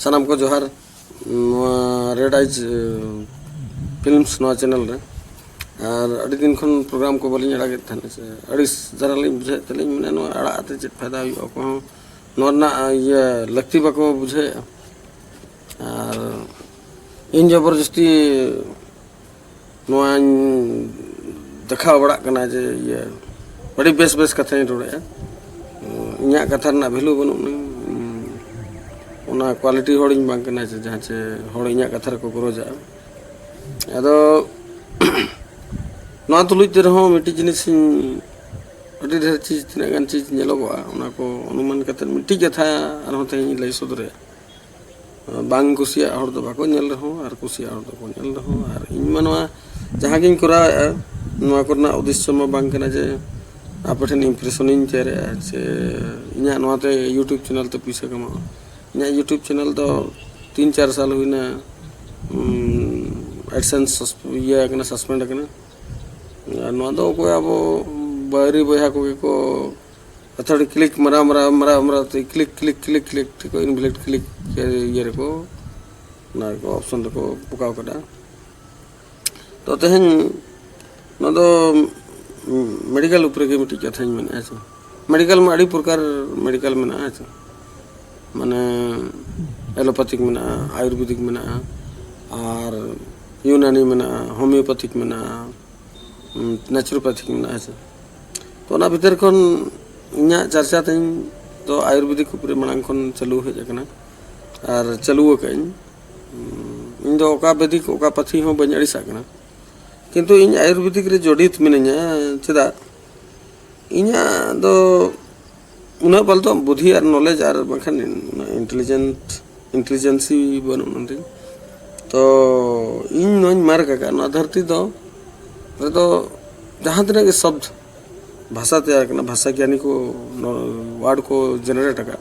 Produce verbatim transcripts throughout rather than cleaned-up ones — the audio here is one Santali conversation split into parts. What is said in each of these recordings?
ᱥᱟᱱᱟᱢ ᱠᱚ ᱡᱚᱦᱟᱨ᱾ ᱱᱚᱣᱟ ᱨᱮᱰ ᱟᱭᱤᱡᱽ ᱯᱷᱤᱞᱢᱥ ᱱᱚᱣᱟ ᱪᱮᱱᱮᱞ ᱨᱮ, ᱟᱨ ᱟᱹᱰᱤ ᱫᱤᱱ ᱠᱷᱚᱱ ᱯᱨᱳᱜᱨᱟᱢ ᱠᱚ ᱵᱟᱹᱞᱤᱧ ᱟᱲᱟᱜᱮᱫ ᱛᱟᱦᱮᱱᱟ, ᱥᱮ ᱟᱹᱲᱤᱥ ᱫᱷᱟᱨᱟ ᱞᱤᱧ ᱵᱩᱡᱷᱟᱹᱣᱮᱫ ᱛᱮᱞᱤᱧ ᱢᱮᱱᱟ, ᱱᱚᱣᱟ ᱟᱲᱟᱜ ᱟᱛᱮ ᱪᱮᱫ ᱯᱷᱟᱭᱫᱟ ᱦᱩᱭᱩᱜᱼᱟ? ᱚᱠᱚᱭ ᱦᱚᱸ ᱱᱚᱣᱟ ᱨᱮᱱᱟᱜ ᱤᱭᱟᱹ ᱞᱟᱹᱠᱛᱤ ᱵᱟᱠᱚ ᱵᱩᱡᱷᱟᱹᱣᱮᱫᱼᱟ᱾ ᱟᱨ ᱤᱧ ᱡᱚᱵᱚᱨᱡᱚᱥᱛᱤ ᱱᱚᱣᱟᱧ ᱫᱮᱠᱷᱟᱣ ᱵᱟᱲᱟᱜ ᱠᱟᱱᱟ ᱡᱮ ᱤᱭᱟᱹ ᱟᱹᱰᱤ ᱵᱮᱥ ᱵᱮᱥ ᱠᱟᱛᱷᱟᱧ ᱨᱚᱲᱮᱫᱼᱟ᱾ ᱤᱧᱟᱹᱜ ᱠᱟᱛᱷᱟ ᱨᱮᱱᱟᱜ ᱵᱷᱮᱞᱩ ᱵᱟᱹᱱᱩᱜ ᱟᱹᱱᱤᱡ, ᱚᱱᱟ ᱠᱳᱣᱟᱞᱤᱴᱤ ᱦᱚᱲᱤᱧ ᱵᱟᱝ ᱠᱟᱱᱟ ᱡᱮ ᱡᱟᱦᱟᱸ ᱪᱮ ᱦᱚᱲ ᱤᱧᱟᱹᱜ ᱠᱟᱛᱷᱟ ᱨᱮᱠᱚ ᱜᱚᱨᱚᱡᱟᱜᱼᱟ᱾ ᱟᱫᱚ ᱱᱚᱣᱟ ᱛᱩᱞᱩᱡ ᱛᱮ ᱨᱮᱦᱚᱸ ᱢᱤᱫᱴᱤᱡ ᱡᱤᱱᱤᱥ ᱤᱧ ᱟᱹᱰᱤ ᱰᱷᱮᱨ ᱪᱤᱡᱽ, ᱛᱤᱱᱟᱹᱜ ᱜᱟᱱ ᱪᱤᱡᱽ ᱧᱮᱞᱚᱜᱚᱜᱼᱟ, ᱚᱱᱟ ᱠᱚ ᱚᱱᱩᱢᱟᱱ ᱠᱟᱛᱮᱫ ᱢᱤᱫᱴᱤᱡ ᱠᱟᱛᱷᱟ ᱟᱨᱦᱚᱸ ᱛᱮᱦᱮᱧ ᱤᱧ ᱞᱟᱹᱭ ᱥᱚᱫᱚᱨᱮᱫᱼᱟ᱾ ᱵᱟᱝ ᱠᱩᱥᱤᱭᱟᱜ ᱦᱚᱲ ᱫᱚ ᱵᱟᱠᱚ ᱧᱮᱞ ᱨᱮᱦᱚᱸ ᱟᱨ ᱠᱩᱥᱤᱭᱟᱜ ᱦᱚᱲ ᱫᱚᱠᱚ ᱧᱮᱞ ᱨᱮᱦᱚᱸ, ᱟᱨ ᱤᱧ ᱢᱟ ᱱᱚᱣᱟ ᱡᱟᱦᱟᱸ ᱜᱤᱧ ᱠᱚᱨᱟᱣᱮᱫᱼᱟ, ᱱᱚᱣᱟ ᱠᱚᱨᱮᱱᱟᱜ ᱩᱫᱽᱫᱮᱥᱥᱚ ᱢᱟ ᱵᱟᱝ ᱠᱟᱱᱟ ᱡᱮ ᱟᱯᱮ ᱴᱷᱮᱱ ᱤᱢᱯᱨᱮᱥᱚᱱᱤᱧ ᱛᱮᱭᱟᱨᱮᱜᱼᱟ ᱥᱮ ᱤᱧᱟᱹᱜ ᱱᱚᱣᱟᱛᱮ YouTube ᱪᱮᱱᱮᱞ ᱛᱮ ᱯᱩᱭᱥᱟᱹ ᱠᱟᱢᱟᱜᱼᱟ᱾ ᱤᱧᱟᱹᱜ YouTube ᱪᱮᱱᱮᱞ ᱫᱚ ᱛᱤᱱ ᱪᱟᱨ ᱥᱟᱞ ᱦᱩᱭᱱᱟ, ᱩᱢ, AdSense ᱥᱟᱥ-, ᱤᱭᱟᱹ ᱟᱠᱟᱱᱟ, ᱥᱟᱥᱯᱮᱱᱰ ᱟᱠᱟᱱᱟ᱾ ᱟᱨ ᱱᱚᱣᱟ ᱫᱚ ᱚᱠᱚᱭ ᱟᱵᱚ ᱵᱟᱹᱭᱨᱤ ᱵᱚᱭᱦᱟ ᱠᱚᱜᱮ ᱠᱚ ᱟᱹᱛᱷᱟᱹᱲᱤ ᱠᱞᱤᱠ ᱢᱟᱨᱟᱣ ᱢᱟᱨᱟᱣ ᱢᱟᱨᱟᱣ ᱢᱟᱨᱟᱣ ᱛᱮ ᱠᱞᱤᱠ ᱠᱞᱤᱠ ᱠᱞᱤᱠ ᱠᱞᱤᱠ ᱛᱮᱠᱚ ᱤᱱᱵᱷᱮᱞᱤᱰ ᱠᱞᱤᱠ ᱤᱭᱟᱹ ᱨᱮᱠᱚ, ᱚᱱᱟ ᱨᱮᱠᱚ ᱚᱯᱥᱚᱱ ᱨᱮᱠᱚ ᱯᱚᱠᱟᱣ ᱠᱟᱫᱟ᱾ ᱛᱚ ᱛᱮᱦᱮᱧ ᱱᱚᱣᱟ ᱫᱚ ᱢᱮᱰᱤᱠᱮᱞ ᱩᱯᱨᱮ ᱜᱮ ᱢᱤᱫᱴᱤᱡ ᱠᱟᱛᱷᱟᱧ ᱢᱮᱱᱮᱫᱼᱟ, ᱦᱮᱸ ᱥᱮ᱾ ᱢᱮᱰᱤᱠᱮᱞ ᱢᱟ ᱟᱹᱰᱤ ᱯᱨᱚᱠᱟᱨ ᱢᱮᱰᱤᱠᱮᱞ ᱢᱮᱱᱟᱜᱼᱟ, ᱦᱮᱸ ᱥᱮ᱾ ᱢᱟᱱᱮ ᱮᱞᱳᱯᱮᱛᱷᱤᱠ ᱢᱮᱱᱟᱜᱼᱟ, ᱟᱭᱩᱨᱵᱮᱫᱤᱠ ᱢᱮᱱᱟᱜᱼᱟ, ᱟᱨ ᱭᱩᱱᱟᱱᱤ ᱢᱮᱱᱟᱜᱼᱟ, ᱦᱳᱢᱤᱭᱳᱯᱮᱛᱷᱤᱠ ᱢᱮᱱᱟᱜᱼᱟ, ᱱᱮᱪᱩᱨᱳᱯᱮᱛᱷᱤᱠ ᱢᱮᱱᱟᱜᱼᱟ, ᱦᱮᱸ ᱥᱮ᱾ ᱛᱚ ᱚᱱᱟ ᱵᱷᱤᱛᱤᱨ ᱠᱷᱚᱱ ᱤᱧᱟᱹᱜ ᱪᱟᱨᱪᱟ ᱛᱤᱧ ᱫᱚ ᱟᱭᱩᱨᱵᱮᱫᱤᱠ ᱩᱯᱨᱮ ᱢᱟᱲᱟᱝ ᱠᱷᱚᱱ ᱪᱟᱹᱞᱩ ᱦᱮᱡ ᱟᱠᱟᱱᱟ ᱟᱨ ᱪᱟᱹᱞᱩ ᱟᱠᱟᱫ ᱟᱹᱧ᱾ ᱤᱧ ᱫᱚ ᱚᱠᱟ ᱵᱮᱫᱤᱠ, ᱚᱠᱟ ᱯᱟᱹᱛᱷᱤ ᱦᱚᱸ ᱵᱟᱹᱧ ᱟᱹᱲᱤᱥᱟᱜ ᱠᱟᱱᱟ, ᱠᱤᱱᱛᱩ ᱤᱧ ᱟᱭᱩᱨᱵᱮᱫᱤᱠ ᱨᱮ ᱡᱚᱰᱤᱛ ᱢᱤᱱᱟᱹᱧᱟ᱾ ᱪᱮᱫᱟᱜ? ᱤᱧᱟᱹᱜ ᱫᱚ ᱩᱱᱟᱹᱜ ᱵᱚᱞᱛᱮ ᱵᱩᱫᱷᱤ ᱟᱨ ᱱᱚᱞᱮᱡᱽ ᱟᱨ ᱵᱟᱝᱠᱷᱟᱱ ᱩᱱᱟᱹᱜ ᱤᱱᱴᱮᱞᱤᱡᱮᱱᱴ, ᱤᱱᱴᱮᱞᱤᱡᱮᱱᱥᱤ ᱵᱟᱹᱱᱩᱜ ᱟᱹᱱᱤᱡ᱾ ᱛᱚ ᱤᱧ ᱱᱚᱣᱟᱧ ᱢᱟᱨᱠ ᱟᱠᱟᱫ, ᱱᱚᱣᱟ ᱫᱷᱟᱹᱨᱛᱤ ᱫᱚ ᱨᱮᱫᱚ ᱡᱟᱦᱟᱸ ᱛᱤᱱᱟᱹᱜ ᱜᱮ ᱥᱚᱵᱽᱫ ᱵᱷᱟᱥᱟ ᱛᱮᱭᱟᱨ ᱠᱟᱱᱟ, ᱵᱷᱟᱥᱟ ᱜᱮᱭᱟᱱᱤ ᱠᱚ ᱣᱟᱨᱰ ᱠᱚ ᱡᱮᱱᱟᱨᱮᱴ ᱟᱠᱟᱫ,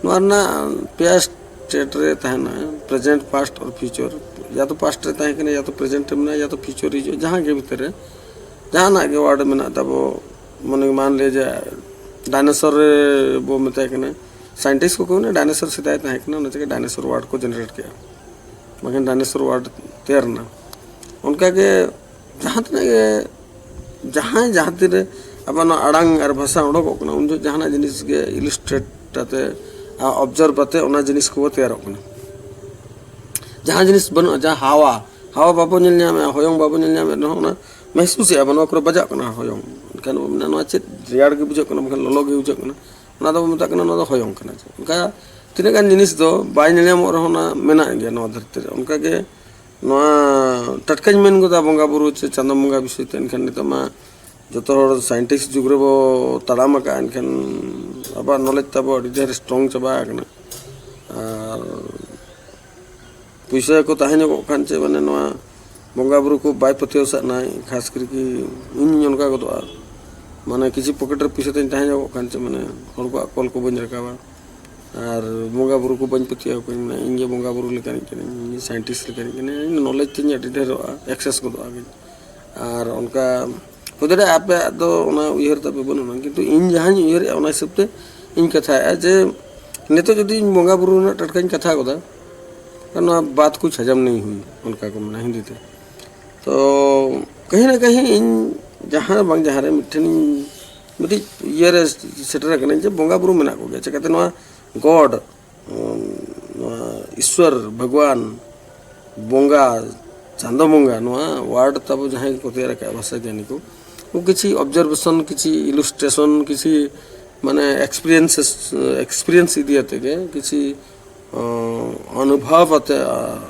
ᱱᱚᱣᱟ ᱨᱮᱱᱟᱜ ᱯᱮᱭᱟ ᱥᱴᱮᱴ ᱨᱮ ᱛᱟᱦᱮᱱᱟ, ᱯᱨᱮᱡᱮᱱᱴ, ᱯᱟᱥᱴ ᱟᱨ ᱯᱷᱤᱭᱩᱪᱟᱨ᱾ ᱭᱟ ᱛᱚ ᱯᱟᱥᱴ ᱨᱮ ᱛᱟᱦᱮᱸ ᱠᱟᱱᱟ, ᱭᱟ ᱛᱚ ᱯᱨᱮᱡᱮᱱᱴ ᱨᱮ ᱢᱮᱱᱟᱜᱼᱟ, ᱭᱟ ᱛᱚ ᱯᱷᱤᱭᱩᱪᱟᱨ ᱦᱤᱡᱩᱜᱼᱟ᱾ ᱡᱟᱦᱟᱸ ᱜᱮ ᱵᱷᱤᱛᱤᱨ ᱨᱮ ᱡᱟᱦᱟᱱᱟᱜ ᱜᱮ ᱣᱟᱨᱰ ᱢᱮᱱᱟᱜ ᱛᱟᱵᱚ, ᱢᱟᱱᱮ ᱢᱟᱱ ᱞᱤᱭᱟ ᱡᱮ ᱰᱟᱭᱱᱳᱥᱚᱨ ᱨᱮ ᱵᱚ ᱢᱮᱛᱟᱭ ᱠᱟᱱᱟ, ᱥᱟᱭᱮᱱᱴᱤᱥᱴ ᱠᱚᱠᱚ ᱢᱮᱱᱟ ᱰᱟᱭᱱᱮᱥᱚᱨ ᱥᱮᱫᱟᱭ ᱛᱟᱦᱮᱸ ᱠᱟᱱᱟ, ᱚᱱᱟ ᱪᱤᱠᱟᱹ ᱰᱟᱭᱱᱮᱥᱚᱨ ᱣᱟᱨᱰ ᱠᱚ ᱡᱮᱱᱟᱨᱮᱴ ᱠᱮᱜᱼᱟ, ᱵᱟᱝᱠᱷᱟᱱ ᱰᱟᱭᱱᱮᱥᱚᱨ ᱣᱟᱨᱰ ᱛᱮᱭᱟᱨ ᱮᱱᱟ᱾ ᱚᱱᱠᱟᱜᱮ ᱡᱟᱦᱟᱸ ᱛᱤᱱᱟᱹᱜ ᱜᱮ ᱡᱟᱦᱟᱸᱭ ᱡᱟᱦᱟᱸ ᱛᱤᱨᱮ ᱟᱵᱚ ᱱᱚᱣᱟ ᱟᱲᱟᱝ ᱟᱨ ᱵᱷᱟᱥᱟ ᱚᱰᱚᱠᱚᱜ ᱠᱟᱱᱟ, ᱩᱱ ᱡᱚᱦᱚᱜ ᱡᱟᱦᱟᱱᱟᱜ ᱡᱤᱱᱤᱥ ᱜᱮ ᱤᱞᱤᱥᱴᱨᱮᱴ ᱟᱛᱮ, ᱚᱵᱡᱟᱨᱵᱷ ᱟᱛᱮ ᱚᱱᱟ ᱡᱤᱱᱤᱥ ᱠᱚ ᱛᱮᱭᱟᱨᱚᱜ ᱠᱟᱱᱟ᱾ ᱡᱟᱦᱟᱸ ᱡᱤᱱᱤᱥ ᱵᱟᱹᱱᱩᱜᱼᱟ, ᱡᱟᱦᱟᱸ ᱦᱟᱣᱟ, ᱦᱟᱣᱟ ᱵᱟᱵᱚ ᱧᱮᱞ ᱧᱟᱢᱮᱫᱼᱟ, ᱦᱚᱭᱚᱝ ᱵᱟᱵᱚ ᱧᱮᱞ ᱧᱟᱢᱮᱫ ᱨᱮᱦᱚᱸ ᱚᱱᱟ ᱢᱮᱦᱥᱩᱥᱮᱜᱼᱟ ᱵᱚ, ᱱᱚᱣᱟ ᱠᱚᱨᱮ ᱵᱟᱡᱟᱜ ᱠᱟᱱᱟ ᱦᱚᱭᱚᱝ᱾ ᱮᱱᱠᱷᱟᱱ ᱵᱚ ᱢᱮᱱᱟ ᱱᱚᱣᱟ ᱪᱮᱫ ᱨᱮᱭᱟᱲ ᱜᱮ ᱵᱩᱡᱷᱟᱹᱜ ᱠᱟᱱᱟ, ᱵᱟᱠᱷᱟᱱ ᱞᱚᱞᱚ ᱜᱮ ᱵᱩᱡᱷᱟᱹᱜ ᱠᱟᱱᱟ, ᱚᱱᱟ ᱫᱚᱵᱚ ᱢᱮᱛᱟᱜ ᱠᱟᱱᱟ ᱱᱚᱣᱟ ᱫᱚ ᱦᱚᱭᱚᱝ ᱠᱟᱱᱟ᱾ ᱚᱱᱠᱟ ᱛᱤᱱᱟᱹᱜ ᱜᱟᱱ ᱡᱤᱱᱤᱥ ᱫᱚ ᱵᱟᱭ ᱧᱮᱞ ᱧᱟᱢᱚᱜ ᱨᱮᱦᱚᱸ ᱚᱱᱟ ᱢᱮᱱᱟᱜ ᱜᱮᱭᱟ ᱱᱚᱣᱟ ᱫᱷᱟᱹᱨᱛᱤ ᱨᱮ᱾ ᱚᱱᱠᱟᱜᱮ ᱱᱚᱣᱟ ᱴᱟᱴᱠᱟᱧ ᱢᱮᱱ ᱜᱚᱫᱟ ᱵᱚᱸᱜᱟ ᱵᱩᱨᱩ ᱪᱮ ᱪᱟᱸᱫᱚ ᱵᱚᱸᱜᱟ ᱵᱤᱥᱚᱭ ᱛᱮ, ᱮᱱᱠᱷᱟᱱ ᱱᱤᱛᱚᱜ ᱢᱟ ᱡᱚᱛᱚ ᱦᱚᱲ ᱥᱟᱭᱮᱱᱴᱤᱥᱴ ᱡᱩᱜᱽ ᱨᱮᱵᱚ ᱛᱟᱲᱟᱢ ᱟᱠᱟᱫᱼᱟ, ᱮᱱᱠᱷᱟᱱ ᱟᱵᱚᱣᱟᱜ ᱱᱚᱞᱮᱡᱽ ᱛᱟᱵᱚ ᱟᱹᱰᱤ ᱰᱷᱮᱨ ᱥᱴᱨᱚᱝ ᱪᱟᱵᱟ ᱟᱠᱟᱱᱟ᱾ ᱟᱨ ᱯᱩᱭᱥᱟᱹ ᱠᱚ ᱛᱟᱦᱮᱸ ᱧᱚᱜᱚᱜ ᱠᱷᱟᱱ ᱪᱮ ᱢᱟᱱᱮ ᱱᱚᱣᱟ ᱵᱚᱸᱜᱟ ᱵᱩᱨᱩ ᱠᱚ ᱵᱟᱭ ᱯᱟᱹᱛᱭᱟᱹᱣ ᱥᱟᱜ ᱱᱟᱭ, ᱠᱷᱟᱥ ᱠᱟᱨ ᱠᱤ ᱤᱧ ᱚᱱᱠᱟ ᱜᱚᱫᱚᱜᱼᱟ᱾ ᱢᱟᱱᱮ ᱠᱤᱪᱷᱩ ᱯᱚᱠᱮᱴ ᱨᱮ ᱯᱩᱭᱥᱟᱹ ᱛᱤᱧ ᱛᱟᱦᱮᱸ ᱧᱚᱜᱚᱜ ᱠᱷᱟᱱ ᱪᱮ ᱢᱟᱱᱮ ᱦᱚᱲ ᱠᱚᱣᱟᱜ ᱠᱚᱞ ᱠᱚ ᱵᱟᱹᱧ ᱨᱟᱠᱟᱵᱟ, ᱟᱨ ᱵᱚᱸᱜᱟ ᱵᱩᱨᱩ ᱠᱚ ᱵᱟᱹᱧ ᱯᱟᱹᱛᱭᱟᱹᱣ ᱟᱠᱚᱣᱟᱧ᱾ ᱢᱟᱱᱮ ᱤᱧ ᱜᱮ ᱵᱚᱸᱜᱟ ᱵᱩᱨᱩ ᱞᱮᱠᱟᱱᱤᱡ ᱠᱟᱹᱱᱟᱹᱧ, ᱤᱧ ᱜᱮ ᱥᱟᱭᱮᱱᱴᱤᱥᱴ ᱞᱮᱠᱟᱱᱤᱡ ᱠᱟᱹᱱᱟᱹᱧ, ᱤᱧ ᱱᱚᱞᱮᱡᱽ ᱛᱤᱧ ᱟᱹᱰᱤ ᱰᱷᱮᱨᱚᱜᱼᱟ, ᱮᱠᱥᱮᱥ ᱜᱚᱫᱚᱜᱼᱟ ᱜᱤᱧ᱾ ᱟᱨ ᱚᱱᱠᱟ ᱦᱩᱭ ᱫᱟᱲᱮᱭᱟᱜᱼᱟ ᱟᱯᱮᱭᱟᱜ ᱫᱚ ᱚᱱᱟ ᱩᱭᱦᱟᱹᱨ ᱛᱟᱯᱮ ᱵᱟᱹᱱᱩᱜᱼᱟ, ᱠᱤᱱᱛᱩ ᱤᱧ ᱡᱟᱦᱟᱸᱧ ᱩᱭᱦᱟᱹᱨᱮᱜᱼᱟ ᱚᱱᱟ ᱦᱤᱥᱟᱹᱵ ᱛᱮ ᱤᱧ ᱠᱟᱛᱷᱟᱭᱮᱜᱼᱟ ᱡᱮ ᱱᱤᱛᱚᱜ ᱡᱩᱫᱤ ᱤᱧ ᱵᱚᱸᱜᱟ ᱵᱩᱨᱩ ᱨᱮᱱᱟᱜ ᱴᱟᱴᱠᱟᱧ ᱠᱟᱛᱷᱟ ᱜᱚᱫᱟ, ᱱᱚᱣᱟ ᱵᱟᱛ ᱠᱩᱪ ᱦᱟᱡᱟᱢ ᱱᱟᱦᱤ ᱦᱩᱭ, ᱚᱱᱠᱟ ᱠᱚ ᱢᱮᱱᱟ ᱦᱤᱱᱫᱤ ᱛᱮ᱾ ᱛᱚ ᱠᱟᱹᱦᱤ ᱱᱟ ᱠᱟᱹᱦᱤ ᱤᱧ ᱡᱟᱦᱟᱸ ᱵᱟᱝ ᱡᱟᱦᱟᱸ ᱨᱮ ᱢᱤᱫᱴᱷᱮᱱ ᱤᱧ ᱢᱤᱫᱴᱤᱡ ᱤᱭᱟᱹ ᱨᱮ ᱥᱮᱴᱮᱨ ᱟᱠᱟᱱᱟᱹᱧ ᱡᱮ ᱵᱚᱸᱜᱟ ᱵᱩᱨᱩ ᱢᱮᱱᱟᱜ ᱠᱚᱜᱮᱭᱟ, ᱪᱤᱠᱟᱹᱛᱮ ᱱᱚᱣᱟ ᱜᱚᱰ, ᱱᱚᱣᱟ ᱤᱥᱣᱚᱨ, ᱵᱷᱟᱜᱽᱣᱟᱱ, ᱵᱚᱸᱜᱟ, ᱪᱟᱸᱫᱚ ᱵᱚᱸᱜᱟ, ᱱᱚᱣᱟ ᱣᱟᱨᱰ ᱛᱟᱵᱚ ᱡᱟᱦᱟᱸᱭ ᱠᱚ ᱛᱮᱭᱟᱨ ᱟᱠᱟᱫᱼᱟ ᱵᱷᱟᱥᱟ ᱜᱮᱭᱟᱱᱤ ᱠᱚ, ᱩᱱᱠᱩ ᱠᱤᱪᱷᱤ ᱚᱵᱡᱟᱨᱵᱷᱮᱥᱚᱱ, ᱠᱤᱪᱷᱤ ᱤᱞᱩᱥᱴᱨᱮᱥᱚᱱ, ᱠᱤᱪᱷᱤ ᱢᱟᱱᱮ ᱮᱠᱥᱯᱤᱨᱤᱭᱮᱱᱥᱮᱥ, ᱮᱠᱥᱯᱤᱨᱤᱭᱮᱱᱥ ᱤᱫᱤ ᱟᱛᱮ ᱜᱮ ᱠᱤᱪᱷᱤ ᱚ, ᱚᱱᱩᱵᱷᱚᱵ ᱟᱛᱮ, ᱟ,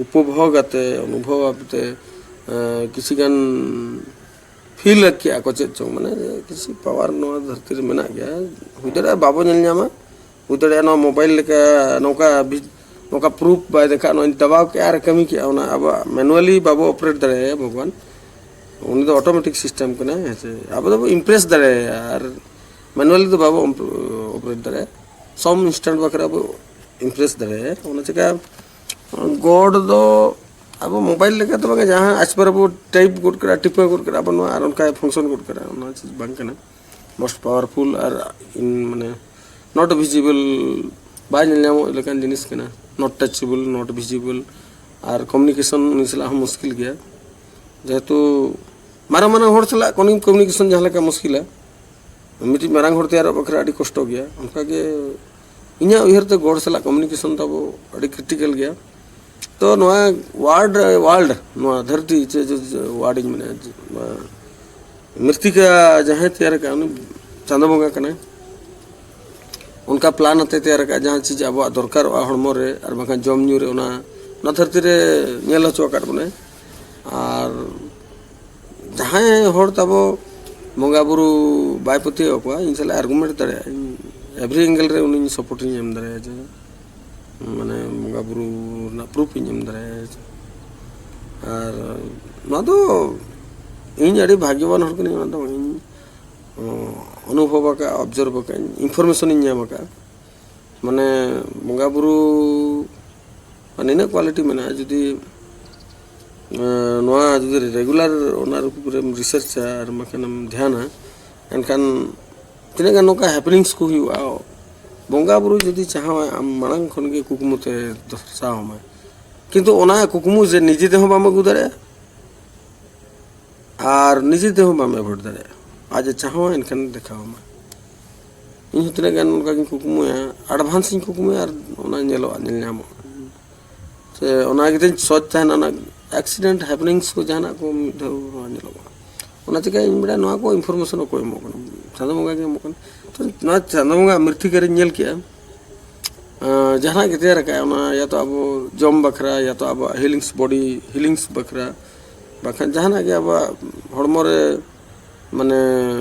ᱩᱯᱚᱵᱷᱳᱜ ᱟᱛᱮ, ᱚᱱᱩᱵᱷᱚᱵ ᱟᱛᱮ, ᱮ, ᱠᱤᱪᱷᱤ ᱜᱟᱱ ᱯᱷᱤᱞ ᱠᱮᱜᱼᱟ ᱠᱚ ᱪᱮᱫ ᱪᱚᱝ, ᱢᱟᱱᱮ ᱠᱤᱪᱷᱤ ᱯᱟᱣᱟᱨ ᱱᱚᱣᱟ ᱫᱷᱟᱹᱨᱛᱤ ᱨᱮ ᱢᱮᱱᱟᱜ ᱜᱮᱭᱟ᱾ ᱦᱩᱭ ᱫᱟᱲᱮᱭᱟᱜᱼᱟ ᱵᱟᱵᱚ ᱧᱮᱞ ᱧᱟᱢᱟ, ᱦᱩᱭ ᱫᱟᱲᱮᱭᱟᱜᱼᱟ ᱱᱚᱣᱟ ᱢᱳᱵᱟᱭᱤᱞ ᱞᱮᱠᱟ ᱱᱚᱝᱠᱟ ᱵᱷᱤ-, ᱱᱚᱝᱠᱟ ᱯᱨᱩᱯ ᱵᱟᱭ ᱫᱮᱠᱷᱟᱜᱼᱟ, ᱱᱚᱣᱟᱧ ᱫᱟᱵᱟᱣ ᱠᱮᱜᱼᱟ ᱟᱨ ᱠᱟᱹᱢᱤ ᱠᱮᱜᱼᱟ, ᱚᱱᱟ ᱟᱵᱚᱣᱟᱜ ᱢᱮᱱᱩᱣᱟᱞᱤ ᱵᱟᱵᱚ ᱚᱯᱟᱨᱮᱴ ᱫᱟᱲᱮᱭᱟᱭᱟ ᱵᱷᱚᱜᱽᱣᱟᱱ᱾ ᱩᱱᱤ ᱫᱚ ᱚᱴᱳᱢᱮᱴᱤᱠ ᱥᱤᱥᱴᱮᱢ ᱠᱟᱱᱟ, ᱦᱮᱸ ᱥᱮ? ᱟᱵᱚ ᱫᱚᱵᱚ ᱤᱢᱯᱨᱮᱥ ᱫᱟᱲᱮᱭᱟᱭᱟ, ᱟᱨ ᱢᱮᱱᱩᱣᱟᱞᱤ ᱫᱚ ᱵᱟᱵᱚ ᱚᱯᱟᱨᱮᱴ ᱫᱟᱲᱮᱭᱟᱜᱼᱟ᱾ ᱥᱚᱢ ᱤᱱᱥᱴᱮᱱᱴ ᱵᱟᱠᱷᱨᱟ ᱵᱚ ᱤᱢᱯᱨᱮᱥ ᱫᱟᱲᱮᱭᱟᱭᱟ᱾ ᱚᱱᱟ ᱪᱤᱠᱟ ᱜᱚᱰ ᱫᱚ ᱟᱵᱚ ᱢᱳᱵᱟᱭᱤᱞ ᱞᱮᱠᱟ ᱫᱚ ᱵᱟᱝ, ᱡᱟᱦᱟᱸ ᱟᱪᱯᱟᱨ ᱵᱚ ᱴᱟᱭᱤᱯ ᱜᱚᱫ ᱠᱮᱫᱟ, ᱴᱤᱯᱟᱹ ᱜᱚᱫ ᱠᱮᱫᱟ ᱵᱚ, ᱱᱚᱣᱟ ᱟᱨ ᱚᱱᱠᱟ ᱯᱷᱟᱝᱥᱚᱱ ᱜᱚᱫ ᱠᱮᱫᱟ, ᱚᱱᱟ ᱪᱤᱡᱽ ᱵᱟᱝ ᱠᱟᱱᱟ᱾ ᱢᱳᱥᱴ ᱯᱟᱣᱟᱨᱯᱷᱩᱞ ᱟᱨ ᱤᱱ ᱢᱟᱱᱮ not visible, ᱵᱟᱭ ᱧᱮᱞ ᱧᱟᱢᱚᱜ ᱞᱮᱠᱟᱱ ᱡᱤᱱᱤᱥ ᱠᱟᱱᱟ, not touchable, not visible᱾ R communication ᱩᱱᱤ ᱥᱟᱞᱟᱜ ᱦᱚᱸ ᱢᱩᱥᱠᱤᱞ ᱜᱮᱭᱟ, ᱡᱮᱦᱮᱛᱩ ᱢᱟᱨᱟᱝ ᱢᱟᱨᱟᱝ ᱦᱚᱲ ᱥᱟᱞᱟᱜ ᱠᱚᱢᱤᱭᱩᱱᱤᱠᱮᱥᱚᱱ ᱡᱟᱦᱟᱸ ᱞᱮᱠᱟ ᱢᱩᱥᱠᱤᱞᱟ, ᱢᱤᱫᱴᱤᱡ ᱢᱟᱨᱟᱝ ᱦᱚᱲ ᱛᱮᱭᱟᱨᱚᱜ ᱵᱟᱠᱷᱨᱟ ᱟᱹᱰᱤ ᱠᱚᱥᱴᱚ ᱜᱮᱭᱟ, ᱚᱱᱠᱟᱜᱮ ᱤᱧᱟᱹᱜ ᱩᱭᱦᱟᱹᱨ ᱛᱮ ᱜᱚᱰ ᱥᱟᱞᱟᱜ ᱠᱚᱢᱤᱭᱩᱱᱤᱠᱮᱥᱚᱱ ᱛᱟᱵᱚ ᱟᱹᱰᱤ ᱠᱨᱤᱴᱤᱠᱟᱞ ᱜᱮᱭᱟ᱾ ᱛᱚ ᱱᱚᱣᱟ ᱣᱟᱨᱞᱰ ᱣᱟᱨᱞᱰ ᱱᱚᱣᱟ ᱫᱷᱟᱹᱨᱛᱤ ᱪᱮ ᱪᱮ- ᱪᱮ ᱣᱟᱨᱞᱰ ᱤᱧ ᱢᱮᱱᱟ, ᱡᱮ ᱱᱚᱣᱟ ᱢᱨᱤᱛᱤᱠᱟ ᱡᱟᱦᱟᱸᱭ ᱛᱮᱭᱟᱨ ᱟᱠᱟᱫ, ᱩᱱᱤ ᱪᱟᱸᱫᱚ ᱵᱚᱸᱜᱟ ᱠᱟᱱᱟᱭ᱾ ᱚᱱᱠᱟ ᱯᱞᱟᱱ ᱟᱛᱮ ᱛᱮᱭᱟᱨ ᱟᱠᱟᱫ, ᱡᱟᱦᱟᱸ ᱪᱤᱡᱽ ᱟᱵᱚᱣᱟᱜ ᱫᱚᱨᱠᱟᱨᱚᱜᱼᱟ ᱦᱚᱲᱢᱚ ᱨᱮ ᱟᱨ ᱵᱟᱝᱠᱷᱟᱱ ᱡᱚᱢ ᱧᱩ ᱨᱮ, ᱚᱱᱟ ᱚᱱᱟ ᱫᱷᱟᱹᱨᱛᱤ ᱨᱮ ᱧᱮᱞ ᱦᱚᱪᱚ ᱟᱠᱟᱫ ᱵᱚᱱᱟᱭ᱾ ᱟᱨ ᱡᱟᱦᱟᱸᱭ ᱦᱚᱲ ᱛᱟᱵᱚ ᱵᱚᱸᱜᱟ ᱵᱩᱨᱩ ᱵᱟᱭ ᱯᱟᱹᱛᱭᱟᱹᱣ ᱟᱠᱚᱣᱟ, ᱤᱧ ᱥᱟᱞᱟᱜ ᱟᱨᱜᱩᱢᱮᱱᱴ ᱫᱟᱲᱮᱭᱟᱜᱼᱟ, ᱤᱧ ᱮᱵᱷᱨᱤ ᱮᱝᱜᱮᱞ ᱨᱮ ᱩᱱᱤᱧ ᱥᱟᱯᱳᱨᱴ ᱤᱧ ᱮᱢ ᱫᱟᱲᱮᱭᱟᱜᱼᱟ, ᱡᱮ ᱢᱟᱱᱮ ᱵᱚᱸᱜᱟ ᱵᱩᱨᱩ ᱨᱮᱱᱟᱜ ᱯᱨᱩᱯᱷ ᱤᱧ ᱮᱢ ᱫᱟᱲᱮᱭᱟᱜᱼᱟ᱾ ᱟᱨ ᱱᱚᱣᱟ ᱫᱚ ᱤᱧ ᱟᱹᱰᱤ ᱵᱷᱟᱜᱽᱭᱚᱵᱟᱱ ᱦᱚᱲ ᱠᱟᱹᱱᱟᱹᱧ, ᱚᱱᱟ ᱫᱚ ᱤᱧ ᱚᱱᱩᱵᱷᱚᱵ ᱟᱠᱟᱫ, ᱚᱵᱡᱟᱨᱵᱷ ᱟᱠᱟᱫ, ᱤᱱᱯᱷᱚᱨᱢᱮᱥᱚᱱ ᱤᱧ ᱧᱟᱢ ᱟᱠᱟᱫᱼᱟ᱾ ᱢᱟᱱᱮ ᱵᱚᱸᱜᱟ ᱵᱩᱨᱩ ᱱᱤᱱᱟᱹᱜ ᱠᱳᱣᱟᱞᱤᱴᱤ ᱢᱮᱱᱟᱜᱼᱟ, ᱡᱩᱫᱤ ᱱᱚᱣᱟ ᱡᱩᱫᱤ ᱨᱮᱜᱩᱞᱟᱨ ᱚᱱᱟ ᱨᱮᱢ ᱨᱤᱥᱟᱨᱪᱟ ᱟᱨ ᱵᱟᱝᱠᱷᱟᱱᱮᱢ ᱫᱷᱮᱭᱟᱱᱟ, ᱮᱱᱠᱷᱟᱱ ᱛᱤᱱᱟᱹᱜ ᱜᱟᱱ ᱱᱚᱝᱠᱟ ᱦᱮᱯᱮᱱᱤᱝᱥ ᱠᱚ ᱦᱩᱭᱩᱜᱼᱟ᱾ ᱵᱚᱸᱜᱟ ᱵᱩᱨᱩ ᱡᱩᱫᱤ ᱪᱟᱦᱟᱣᱟᱭ, ᱟᱢ ᱢᱟᱲᱟᱝ ᱠᱷᱚᱱ ᱜᱮ ᱠᱩᱠᱢᱩ ᱛᱮ ᱫᱚᱨᱥᱟᱣ ᱟᱢᱟᱭ, ᱠᱤᱱᱛᱩ ᱚᱱᱟ ᱠᱩᱠᱢᱩ ᱡᱮ ᱱᱤᱡᱮ ᱛᱮᱦᱚᱸ ᱵᱟᱢ ᱟᱹᱜᱩ ᱫᱟᱲᱮᱭᱟᱜᱼᱟ ᱟᱨ ᱱᱤᱡᱮ ᱛᱮᱦᱚᱸ ᱵᱟᱢ ᱮᱵᱷᱚᱭᱮᱰ ᱫᱟᱲᱮᱭᱟᱜᱼᱟ᱾ ᱟᱡ ᱮ ᱪᱟᱦᱟᱣᱟ, ᱮᱱᱠᱷᱟᱱ ᱫᱮᱠᱷᱟᱣ ᱟᱢᱟ᱾ ᱤᱧ ᱦᱚᱸ ᱛᱤᱱᱟᱹᱜ ᱜᱟᱱ ᱚᱱᱠᱟ ᱜᱤᱧ ᱠᱩᱠᱢᱩᱭᱟ, ᱮᱰᱵᱷᱟᱱᱥ ᱤᱧ ᱠᱩᱠᱢᱩᱭᱟ ᱟᱨ ᱚᱱᱟ ᱧᱮᱞᱚᱜᱼᱟ, ᱧᱮᱞ ᱧᱟᱢᱚᱜᱼᱟ᱾ ᱥᱮ ᱚᱱᱟ ᱜᱮᱛᱤᱧ ᱥᱚᱪ ᱛᱟᱦᱮᱱᱟ, ᱚᱱᱟ ᱮᱠᱥᱤᱰᱮᱱᱴ ᱦᱮᱯᱮᱱᱤᱝᱥ ᱠᱚ ᱡᱟᱦᱟᱱᱟᱜ ᱠᱚ ᱢᱤᱫ ᱫᱷᱟᱣ ᱧᱮᱞᱚᱜᱼᱟ᱾ ᱚᱱᱟ ᱪᱤᱠᱟᱹ ᱤᱧ ᱵᱟᱲᱟᱭᱟ, ᱱᱚᱣᱟ ᱠᱚ ᱤᱱᱯᱷᱚᱨᱢᱮᱥᱚᱱ ᱚᱠᱚᱭ ᱮᱢᱚᱜ ᱠᱟᱱᱟ? ᱪᱟᱸᱫᱚ ᱵᱚᱸᱜᱟ ᱜᱮ ᱮᱢᱚᱜ ᱠᱟᱱᱟ᱾ ᱛᱚ ᱱᱚᱣᱟ ᱪᱟᱸᱫᱚ ᱵᱚᱸᱜᱟ ᱢᱤᱨᱛᱷᱤᱠᱟᱨᱤᱧ ᱧᱮᱞ ᱠᱮᱜᱼᱟ, ᱟᱸ, ᱡᱟᱦᱟᱱᱟᱜ ᱜᱮ ᱛᱮᱭᱟᱨ ᱟᱠᱟᱫᱼᱟ, ᱚᱱᱟ ᱭᱟ ᱛᱚ ᱟᱵᱚ ᱡᱚᱢ ᱵᱟᱠᱷᱨᱟ, ᱭᱟ ᱛᱚ ᱟᱵᱚᱣᱟᱜ ᱦᱤᱞᱤᱝᱥ, ᱵᱚᱰᱤ ᱦᱤᱞᱤᱝᱥ ᱵᱟᱠᱷᱨᱟ, ᱵᱟᱠᱷᱟᱱ ᱡᱟᱦᱟᱱᱟᱜ ᱜᱮ ᱟᱵᱚᱣᱟᱜ ᱦᱚᱲᱢᱚ ᱨᱮ ᱢᱟᱱᱮ